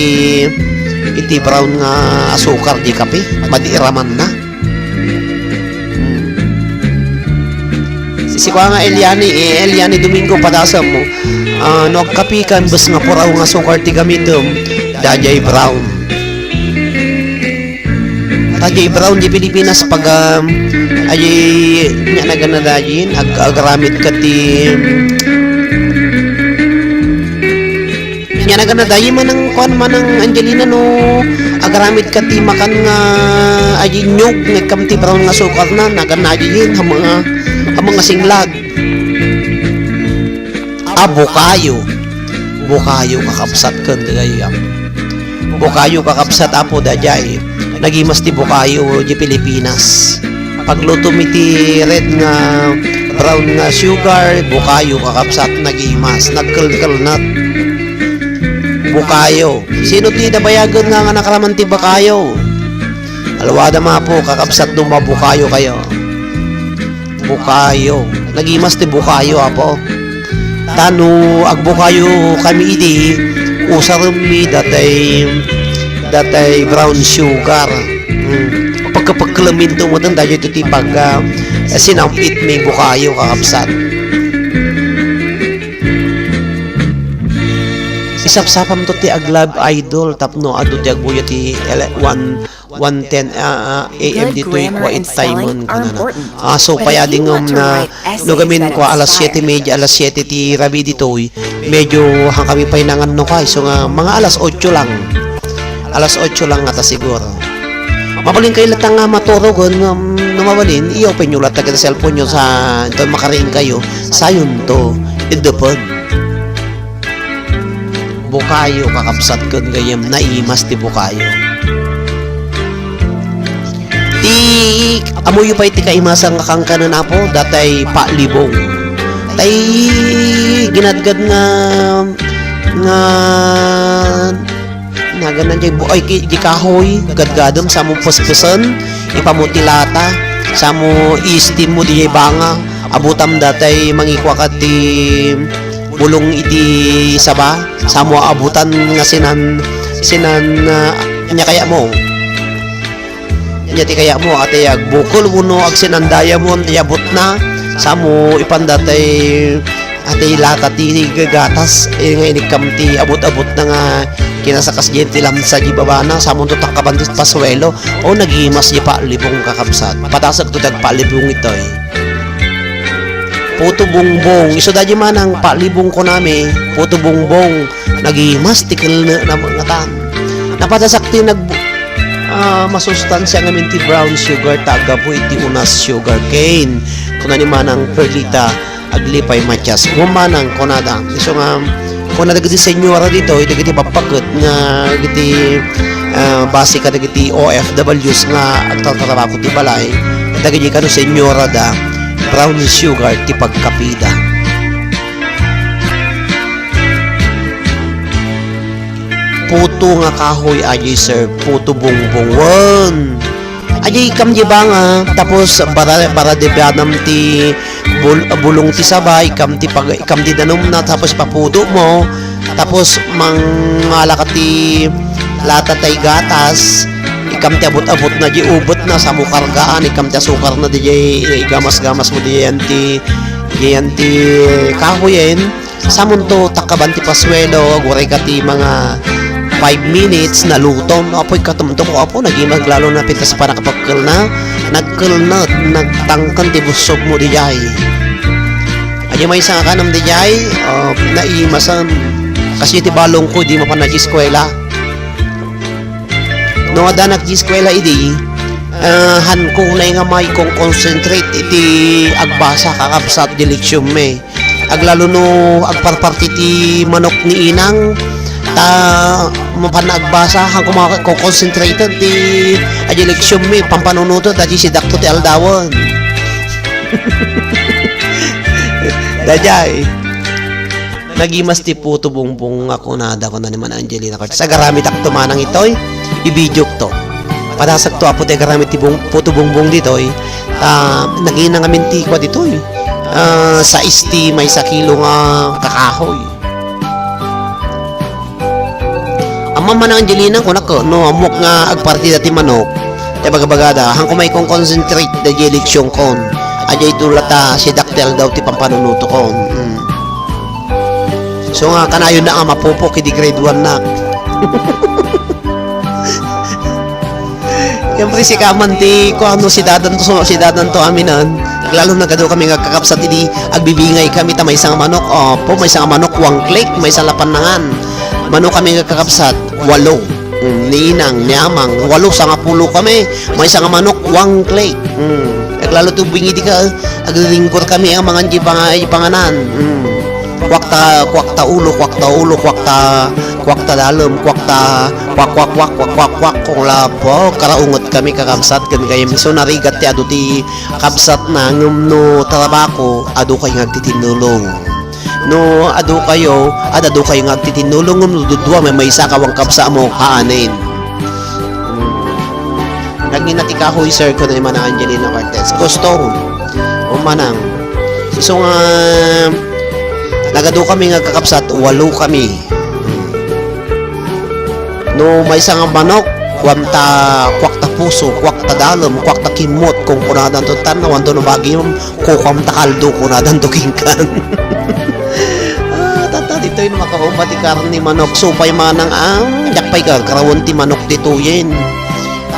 iti brown nga asukar di kape, madi iramanna. Hmm. Si, si kua nga Eliani, eh, Eliani Domingo, padasem mo. Ah, no agkapikan, bes nga puraw nga sukar ti gamitem, daydiay brown. Daydiay brown di Pilipinas, pag, um, ay, nya nagana daydiay, ag-, agaramid ka ti, Yan, nagan na dayi manang kuan, manang Angelina, no agaramid ka ti makan nga adi nyog nga ikkam ti brown nga sukarna, nagan na adi yen, hamang nga, hamang nga singlag. A, bukayo. Bukayo, kakabsat, ken gagayyem. Bukayo, kakabsat, apo, daydiay. Nagimas ti bukayo di Pilipinas. Paglutom iti red nga brown nga sugar, bukayo, kakabsat, nagimas, nagkelkelnet. Bukayo. Sino ti nabayagen nga, nga nakaraman ti bukayo? Alwadam, apo, kakabsat, no mabukayo kayo. Bukayo. Nagimas ti bukayo, apo. Ta no agbukayo kami idi, usaremmi datay, datay brown sugar. Hmm. Pagkapagkalaminto mo dun, daytoy ti pag, ah, sinam-itmi bukayo, kakabsat. Isapsapam to ti ag-Love Idol tapno adu ti agbuya ti ele-, one one ten, ah, ah, A M ditoy, quiet time on kanana. Ah, so, payadingom na, no gamin ko, alas siete media, alas siete ti rabii ditoy, medyo hankami pay nangan no kay, so nga, mga alas otso lang. Alas otso lang nga ta siguro. Mabalin kayo latta nga maturogon, um, no mabalin, i-open nyo latta ket cellphone nyo sa, ito, makariing kayo, sayon to, it depend. Bukayo, kakabsat, ken gayyem, naimas ti bukayo. Ti, ammoyo pay ti kaimasan nga kankanen, apo, datay palibong. Tay ginadgad nga, nga, nagan na jay bu-, ay, ki-, di kahoy, gadgadem, samo pespesen, ipamo ti lata, samo i-steam mo di jay banga, abutam datay mangikua ka ti bulong iti saba, samo abutan nga sinan-, sinan-, ah, ania kaya mo? Ania ti kaya mo? Atay agbukol wenno agsinandayam ti abutna, samo ipan datay, atay lata ti gagatas, eh, nga inikkam ti abut-abutna nga kinasakas diay ti lamsa di babana, samo to takkaban ti pasuelo. O, nagimas di palibong, kakabsat. Patasek to ti agpalibong itoy. Puto Bongbong. Isu daydi manang palibong kunami. Puto Bongbong. Nagimas ti kelne na mangatan. Napadasak ti nag-, ah, masustansia ngamin ti brown sugar ta aggapu iti unas sugar cane. Kuna ni manang Perlita, aglipay Matias. Humanang kunada. Isu nga, kuna dagiti senyora ditoy, dagiti pappaket nga dagiti, ah, base kadagiti O F Ws nga agtatrabaho ti balay, dagiti kano senyora da, brown sugar ti pagkapida. Puto nga kahoy, aji, sir, puto bongbong. Wen. Aji, ikkam di banga, tapos bara-, baradibanam ti bul-, bulong ti saba, ikkam ti pag-, ikkam ti danumna, tapos ipaputo mo, tapos mangala ka ti lata tay gatas, ikkam ti abut-abutna di ubetna, samo kargaan, ikkam ti asukarna, di jay igamas-gamas mo, di jay anti, di jay anti kahoyen. Samonto, takkaban ti pasuelo, aguray ka ti mga five minutes, nalutom. Apoy, katumtok, apo, nagimag lalo na pintas pa nakapagkelna. Nagkelna, nagtangken ti busog mo, di jay. Adi maysa nga kanam, di jay, ah, naimasan. Kasi ti balong ko, di mapan nag-eskwela. No, adanak di eskwela idi, ah, hanko unay nga maikon-concentrate iti agbasa, kakabsat, di leksyon mi. Aglalo no agparparti ti manok ni inang, ta mapan agbasa, hanko mako-concentrate ti adi leksyon mi, pampanunuto, ta di sidakto ti aldawen. Daydiay. Nagimas ti puto bongbong nga kunada, kuna ni Mana Angelina Cortez. Agaramidak to manang itoy, ibidiok to. Padasek to, apo, ti agaramid ti bong-, puto bongbong ditoy. Ta, nagina ngamin ti kua ditoy. Ah, sais ti maysa kilo nga kakahoy. Amma, Mana Angelina, kunak, no, ammok nga agpartida ti manok. Ti bagabagada, hanko maikon-concentrate daydi eleksyon kon. Adiay dula ta sidak ti aldaw ti pampanunuto kon. Mm. So nga, kanayon na nga mapupok idi grade one na. Siyempre, sika man ti, kuano, sidadan to, sidadan to aminan. Lalo na kado kami nga kakabsat idi agbibingay kami ta maysa nga manok. Opo, maysa nga manok, one click, maysa la pannangan. Mano kami nga kakabsat, walo. Mm, ni inang, ni amang, walo, sangapulo kami. Maysa nga manok, one plate. Mm. Aglalo ti ubing idi ka, agriringgor kami a mangan di panga-, di panganan. Mm. Kuakta, kuakta ulo, kuakta ulo, kuakta, kuakta dalem, kuakta, kuak, kuak, kuak, kuak, kuak, kuak, kung lapo, karaunget kami kakabsat, ken gayam. So, narigat ti adu ti kabsat na, ngem no trabako, adu kay nga agtitinnulong. No adu kayo, ad-adu kayo nga agtitinnulong, ngem no dudua, maymaysa ka wen kabsat mo, haanen. Hmm. Nagngina ti kahoy, sir, kuno ni Manang Angelina Cortez. Gusto. O Manang. Isu nga, nagadu kami nga kakabsat, walo kami. Hmm. No maysa nga manok, kuamta, kuakta puso, kuakta dalem, kuakta kimmot, kung kunadanto, tan awanto no bagim, kukuamta kaldo, kunadanto kenka. Ah, tata, ditoy no makauma ti karne manok, supay manang, ah, diak pay gagarawen ti manok ditoyen.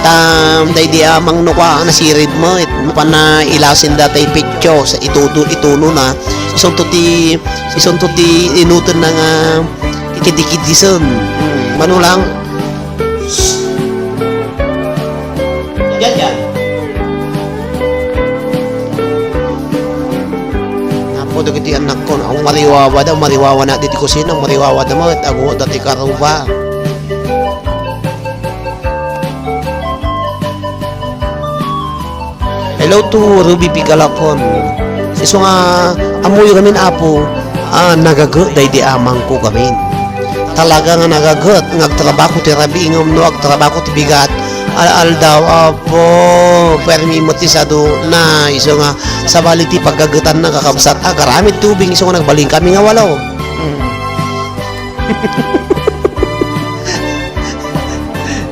Ta, daydi amang no kua, nasirid met, mapan na ilasin data ti petso, sa itudo, itulo na, isunto ti, isunto ti inutenna nga, Kidikidisen. Mm, mano lang. Diyan, diyan. Apo, dagiti annakko, ang mariwawa da, mariwawa na diti kusina, ang mariwawa da, mga tago, dati karuba. Hello to Ruby Pigalapon. Isu nga, ammoyo ngamin, Apo, a, nagaget daydi amangko ngamin. Talaga nga nagaget nga agtrabako ti rabii ngem no agtrabako ti bigat, al-aldaw, Apo, permi met ti sadona. Isu nga, sabali ti paggagetanna, kakabsat, agaramid ti ubing, isu nga nagbalin kami nga walo. Mm.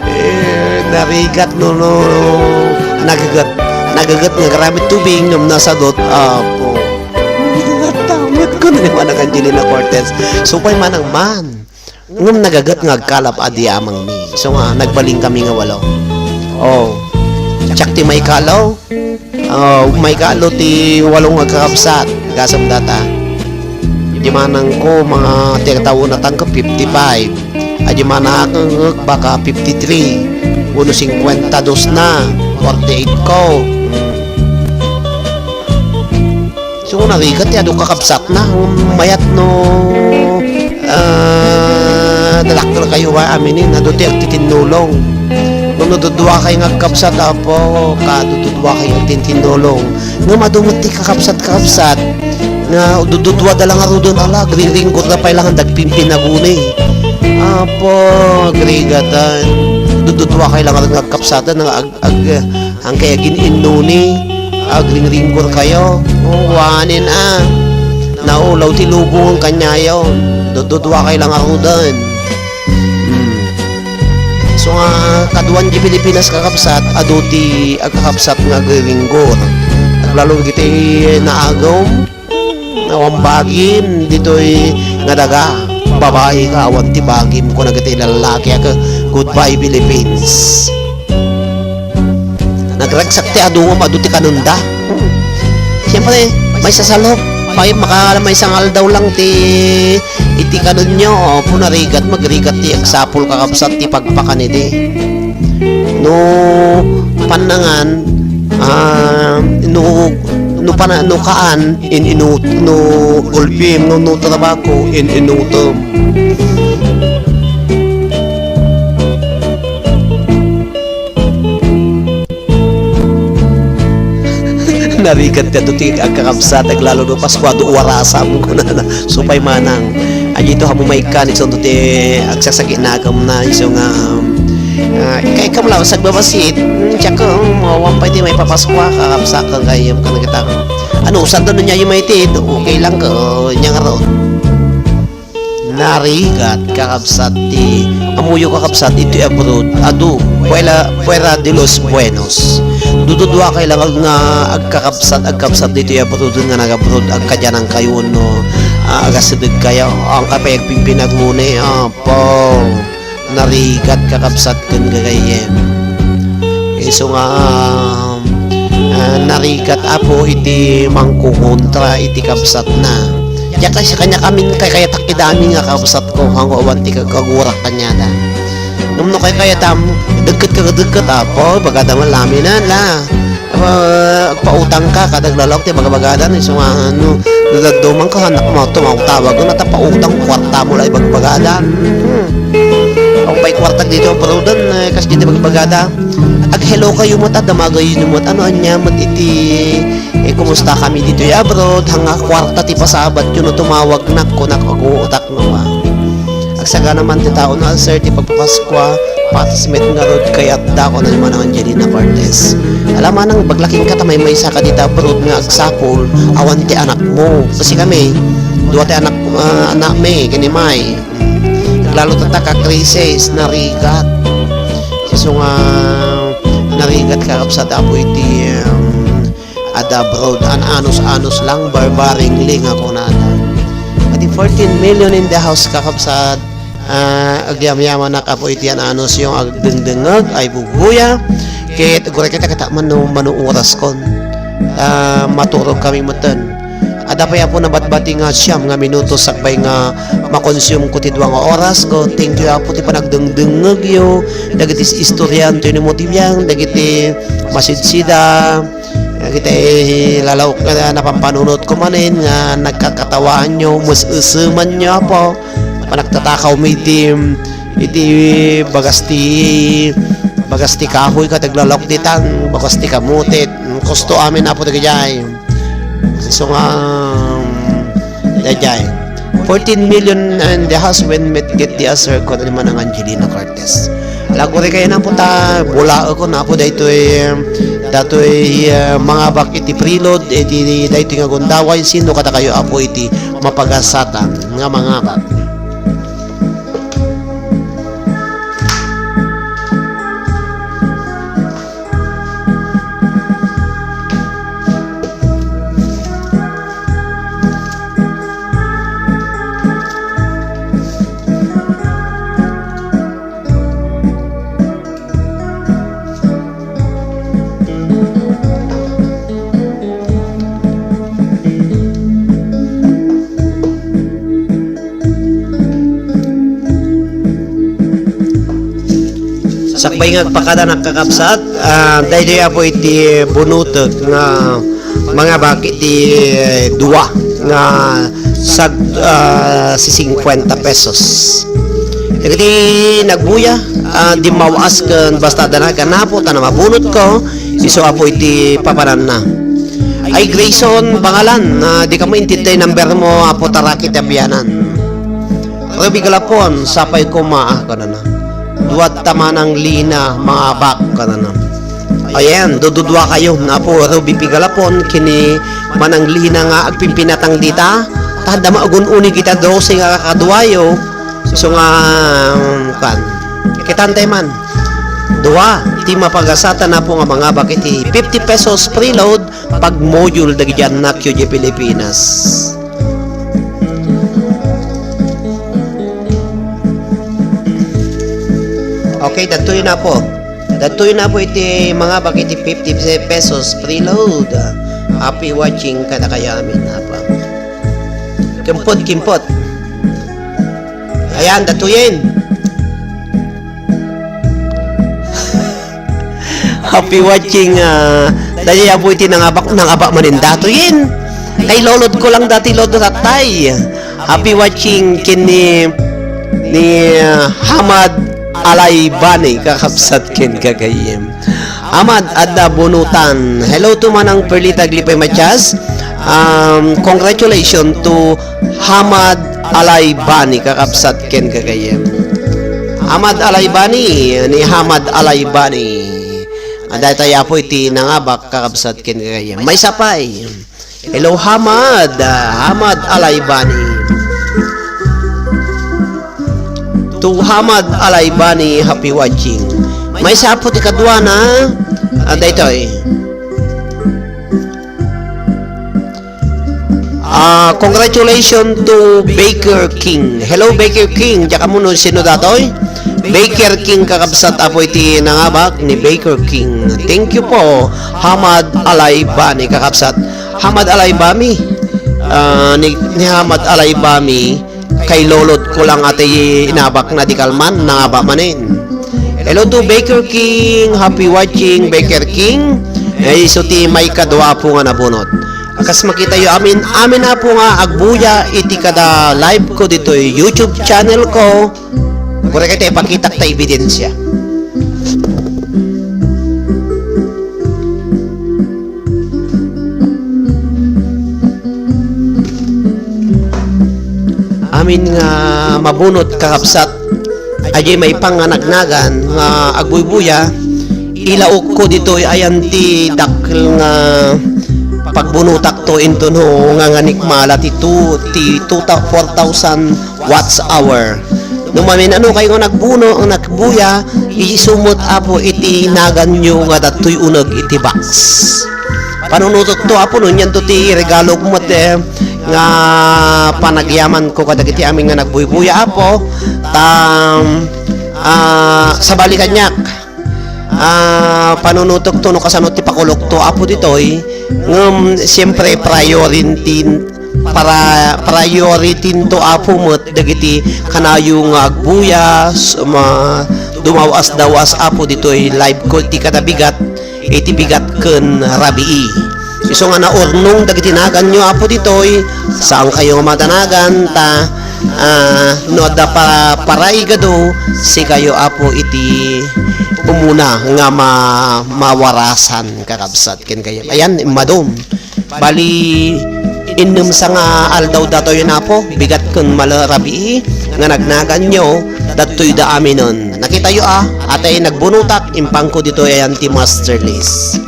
Eh, narigat no, no, nagaget. Nagaget nga agaramid ti ubing ngem nasadot, Apo. Tammet ko na ni Manang Angelina Cortez. Supay manang man. Ngem nagaget nga agkalap a di amangmi. So nga, nagbalin kami nga walo. Oh. Siak ti maikalo. Ah, maikalo ti walo nga kakabsat, gasem data. Di manangko, mga ti taon na tangke fifty-five. Adi manakengek baka fifty-three. Uno cincuenta dos na, forty-eight ko. So, narigat ti adu kakabsat na. Mayat no, ah, nadakkel kayo ba aminin, adu ti agtitinnulong. No, no, dudua kay nga agkabsat, Apo, ka dudua kay agtitinnulong. Ngem adu met ti kakabsat-kakabsat nga dududua da lang ngaruden, ala, agringringgor da pay lang dagpimpinaguni. Apo, agrigatan. Dududua kay lang ngaruden nga agkabsatan, nga ag-, ag-, angkay agin-innuni, agringringgor kayo. O, wanen a. Naulaw ti lubong kaniayo. Dududua kay lang ngaruden. Hmm. So nga, kaduan di Pilipinas kakabsat, adu ti agkakabsat nga agriringgor. Aglalo dagiti naagum, awan bagim, ditoy nga daga. Babai ka, awan ti bagim, kuna dagiti lallaki, ag-, goodbye Philippines. Nagragsak ti adu ngem adu ti kanenda. Siyempre, may sasalok. Pay, maka-, maysa nga aldaw lang ti iti kanenyo. Apo, narigat, magrigat ti agsapul kakabsat ti pagpakan idi. No, pannangan, ah, no, no pana-, no kaan, in-inut-, no gulpim, no, no trabako, in-inutem. Narigat ti adu ti agkakabsat, aglalo no Paskua, adu warasam, kunana. Supay manang. Adi to, hamu maikkan, isu ti agsasakit na agamna, isu nga, ah, ika, ika mo lang, sagbabasit, hmm, tiyak ko, hmm, mawan pa iti maipapaskua, kakabsat, kang gayam, kang nagitang. Ano, saan to niya yung maitid? Okay lang ka, niya nga ron. Narigat, kakabsat, ti ammoyo, kakabsat, iti abroad, adu, fuera, fuera de los buenos. Dududua kay lang nga agkakabsat, agkabsat ditoy abroad nga nag-abroad, agkadianan kayo no, ah, agasideg kayo, ang kapay agpimpinagmuni, apo, narigat, kakabsat, ken gagayyem. Isu nga, ah, narigat, apo, iti mangkukontra iti kabsatna. Diak kay kaniakamin kaykayatak ida amin nga kabsatko, haanko awan ti kag-, kagurak kaniada. Ngem no kaykayatam, dagket ka dagket, apo, bagada man la amin, la. Ah, agpautangka, kada aglalawag ti bagbagada, no isu nga, no, no dadumangka, anak mo, tumawag-tawag, no, ta pautang, kuarta mo la ibagbagada. Hmm. Awan pay kuarta ditoy abroad, eh, kas ditoy bagbagada. Ag-hello kayo met, a, damagayo met, ano, ania met iti, eh, kumusta kami ditoy abroad, hanga kuarta ti pasabatyo no tumawagnak, kunak, agutak, no, a. Agsagana man ti tao no, a, sir, ti pagpapaskua, patas met ngarud kayatda, kuna ni Manang Angelina Cortez. Ala, Manang, ibaglakenka ta maymaysaka dita abroad nga agsapul, awan ti anakmo. Kasi kami, dua ti anak, ah, anakmi, ken ni May. Lalo tatta ka krisis, narigat. Isu nga narigat, kakabsat, apo iti, um, adda abroad, an-anus-anus lang, barbaringling a kunada. Iti fourteen million in the house, kakabsat, ah, agyamyamanak, apo iti an-anusyo nga agdengdengngeg, ay bubuya, ket uray ket, ket man no mano oraskon, ah, maturog kami metten. Adda pay, Apo, nabatbati nga siam nga minuto sakbay nga makonsume ko ti dua nga oras ko. Thank you, Apo, ti panagdengdengngegyo dagiti istorianto ni Motibiang, dagiti masidsida, dagiti lalaok nga napampanunotka manen nga nagkakatawaanyo, mas-esemanyo, Apo. Panagtatakawmi iti, iti bagas ti, bagas ti kahoy ket aglalaok ditan, bagas ti kamote. Kusto amin, Apo, dagijay. So nga, um, daydiay. Fourteen million and the house when met get the answer ko ni Manang Angelina Cortez. Laguri kayo na po ta, bula ako na po daytoy, um, daytoy, uh, mangabak iti preload, iti daytoy nga gundaway, sino kada kayo, Apo, iti mapagasatan nga mangabak. Sakbay nga agpakadanak, kakabsat, ah, daytoy, Apo, iti bunutek nga mangabak iti, eh, dua nga sag-, ah, sisingkuenta pesos. Dagiti nagbuya, ah, dimmaw-as ken basta adda naganapo ta namabunotko, isu, Apo, iti papananna. Ay, Grayson Bangalan, ah, di ka maintindi ti number mo, Apo, ta raket ti abianan. Ruby Galapon, sapay koma, ah, kanana. Duat ta Manang Lina, mangabak, kanana. Ayan, dududua kayo, Apo Ruby P. Galapon, ken ni Manang Lina nga agpimpinatang dita, ta adda maagun-unig ita dose nga kakaduayo, isu nga, um, kan. Kitantay man. Dua, ti mapagasatan, Apo, nga mangabak iti fifty pesos preload, pag-module dagiti annakyo di Pilipinas. Okay, datoy na po. Datoy na po iti mangabak iti fifty pesos preload. Happy watching kadakayo amin, Apo. Kimpot, kimpot. Ayan, datoyen. Happy watching, ah, daytoy, Apo, iti nangabak, nangabak manen datoyen. Kay lolod ko lang dati, Lolo Tatay. Happy watching ken ni, ni, ah, Hamad Alaybani, kakabsat ken gagayyem. Hamad, adda bunutan. Hello to Manang Perlita Aglipay Matias. Um, congratulations to Hamad Alaybani, kakabsat ken gagayyem. Hamad Alaybani, ni Hamad Alaybani. Adda tayo, Apo, iti nangabak, kakabsat ken gagayyem. Maysa pay. Hello, Hamad. Ah, Hamad Alaybani. To Hamad Alaybani, happy watching. Maysa, Apo, ti kaduana. Ah, daytoy. Ah, congratulations to Baker King. Hello, Baker King. Diak ammo no sino datoy? Baker King, kakabsat, Apo, iti nangabak ni Baker King. Thank you po, Hamad Alaybani, kakabsat. Hamad Alaybami. ah, ni, ni Hamad Alaibami, kay lolod ko lang ati inabak na di kalman, nangaba manen. Hello to Baker King, happy watching, Baker King. Eh, isu ti maikadua, Apo, nga nabunot. Kas makitayo amin, amin, Apo, nga agbuya iti kada live ko ditoy YouTube channel ko. Uray kay ta ipakitak ta ebidensya. Amin nga mabunot, kakabsat, adiay maipangnganagnagan nga agbuybuya, ilaokko ditoy ayan ti dakkel nga pagbunotakto intono nga nganikmala ti two, ti two ta-, four thousand watts hour. No mamin-ano kayo nga nagbuno, nagbuya, isu met, Apo, iti naganyo nga datoy uneg iti box. Panunotokto, Apo, no, nianto ti regalok met, eh, nga panagyamanko kadagiti amin nga nagbuybuya, Apo. Ta, ah, sabali kaniak. Ah, panunotokto no kasano ti pakulokto, Apo, ditoy. Ngem, siyempre, priority, para, priority to, Apo, met dagiti kanayo nga agbuya, s-, ma-, dumawas-dawas, Apo, ditoy live ko iti kada bigat, iti bigat ken rabii. Isu nga naurnong dagiti naganyo, Apo, ditoy, saan kayo nga madanagan, ta, ah, no adda pa-, paraigado, sikayo, Apo, iti umuna nga ma-, mawarasan, kakabsat, ken gayam. Ayan, immadom. Bali, innem sa nga aldaw datoy, Apo, bigat ken malarabii nga nagnaganyo, datoy da aminen. Nakitayo, a, atay nagbunotak, impangko ditoy ayan ti master list.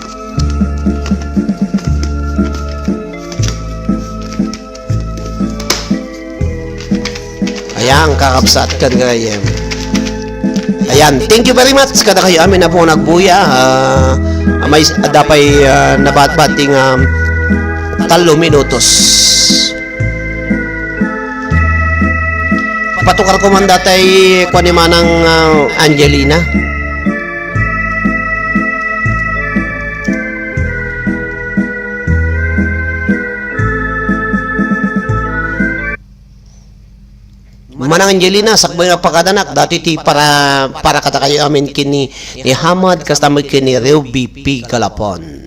Ayan, kakabsat, ken gayam. Ayan, thank you very much. Kada kayo amin, Apo, nagbuya. Ah, may s-, adda pay, ah, nabatbat ti nga tallo minutos. Patukar ko man datay kuan ni Manang, ah, Angelina. Manang Angelina, sakbay nga pakadanak, dati ti para, para kadakayo amin ken ni, ni Hamad, kasta met ken ni Ruby P. Galapon.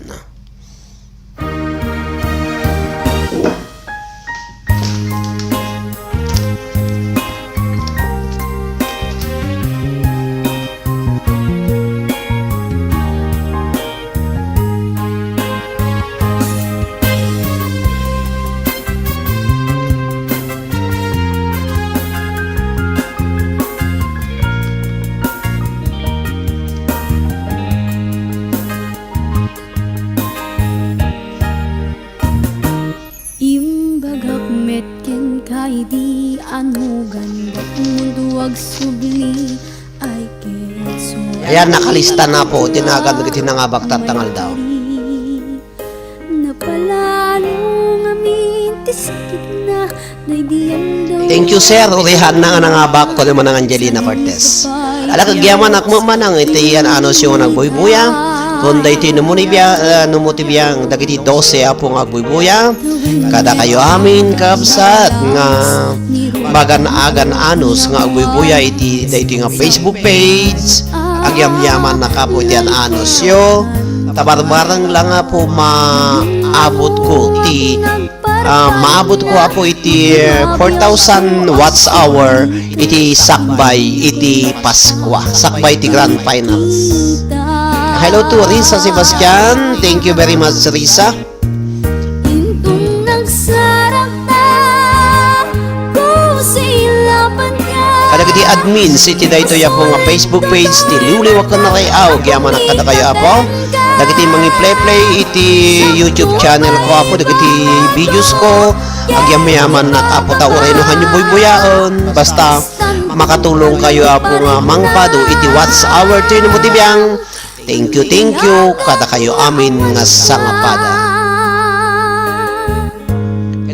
Imbagak met kenka idi anugan dak mundo agsubli, ay ket so. Ayan, nakalista na po. Tinagan dagiti nangabak tartangal daw. Napalalo ngamin ti sakitna. Thank you, sir. Urihanna nga nangabak, kuno Manang Angelina Cortez. Ala, kagyaman, akmo manang iti yan, ano, siyo nga nagbuybuya. Kun daytoy no mo ni bia-, ah, no mo ti biang, dagiti dose, Apo, nga agbuybuya. Kada kayo amin, kabsat, nga magan-agan anus nga agbuybuya iti daytoy nga Facebook page. Agyamyaman na kapo iti an-anusyo. Tabarbareng lang nga po maabot ko ti Ah, maabot ko, Apo, iti, eh, four thousand watts hour iti sakbay iti Paskua, sakbay ti grand finals. Hello to Risa Sebastian. Thank you very much, Risa. Intong nagsarang ta, kusilapan ka. Kadagiti admins iti daytoy, Apo, nga Facebook page ti Liwliw a Kanarayaw, agyamanak kadakayo, Apo. Dagiti mangi-play-play iti YouTube channel ko, Apo, dagiti videos ko, agyamayamannak, Apo, ta uray no hanyo buybuyaen, basta makatulong kayo, Apo, nga mangpado iti watch hour ti no mo ti biang. Thank you, thank you, kadakayo amin nga sangapada.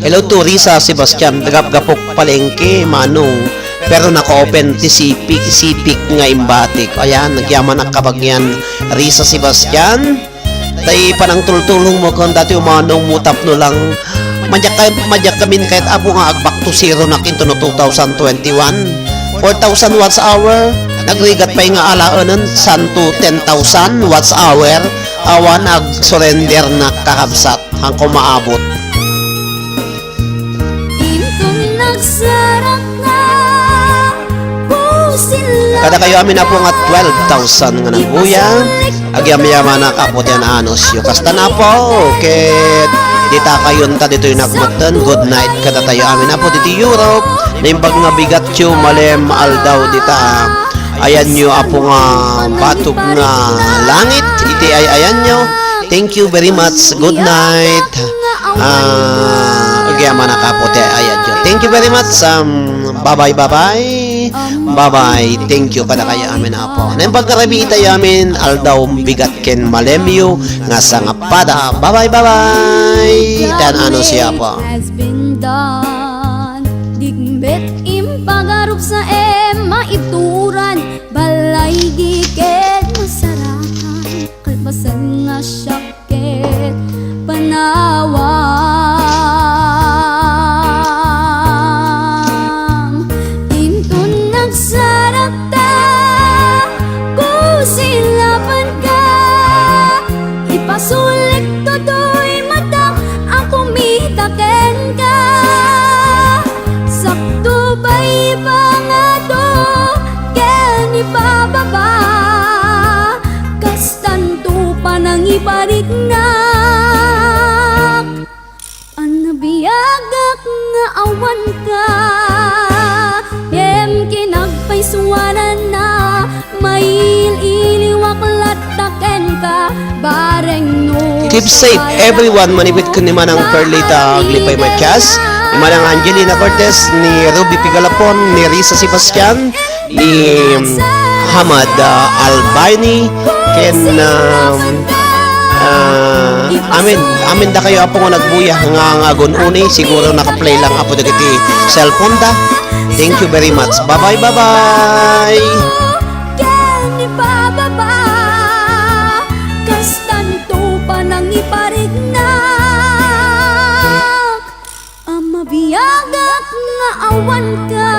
Hello to Risa Sebastian, gapgapok palengke, Manong. Pero naka-open ti sipik, sipik nga imbatik. Ayan, nagyamanak kabagian, Risa Sebastian. Tay panangtultulong mo kon dati umanong mo tapno lang Madiak kay, madiak kamin kayat, Apo, nga ag-back to zero nak into no two thousand twenty-one. Four thousand watts hour, nagrigat pay nga alaenen san to ten thousand watts hour, awan ag-surrender nak, kakabsat, hangko maabot. Inton nagsarak nga pusin. Kadakayo amin, Apo, nga twelve thousand nga nagbuya. Agyamanak, Apo, ti an-anusyo. Kasta, Apo, ket dita kayonta ditoy nagmetten. Good night kadatayo amin, Apo, ditoy Europe. Naimbag nga bigatyo, malem aldaw dita. Ayanyo, Apo, nga batog nga langit iti ay-ayanyo. Thank you very much. Good night. Ah, agyamanak, Apo, ti ay-ayanyo. Thank you very much. Um, bye-bye, bye-bye. Bye-bye. Thank you kadakayo amin, Apo. Naimbag nga rabii itayo amin, aldaw bigat ken malemyo nga sangapada. Bye-bye, bye-bye. Ti an-anusyo, Apo. Has been done. Di met impagarup sa em maibturan, balay di ket masarakan, kalpasan nga siak ket panawam. Inton nagsarakta, kusilapanka, ipasulik toy matam a kumita kenka. Sakto pay ipangato ken ipababa, kastanto panangipariknak. Anabiagak nga awanka, ngem kinagpaysuanan a mail-iliwak latta kenka, bareng no. Keep safe, everyone. Manipit ken ni Manang Perlita Aglipay Matias, ni Manang Angelina Cortez, ni Ruby Pigalapon, ni Risa Sebastian, ni, um, Hamad, ah, Albani, ken, um, ah, amin, amin dakayo, Apo, nga nagbuya nga, nga agun-uni, siguro nakaplay lang, Apo, dagiti cellphone da. Thank you very much. Bye-bye, bye-bye. Ken ipababa, kastanto panangipariknak. Anabiagak nga awanka,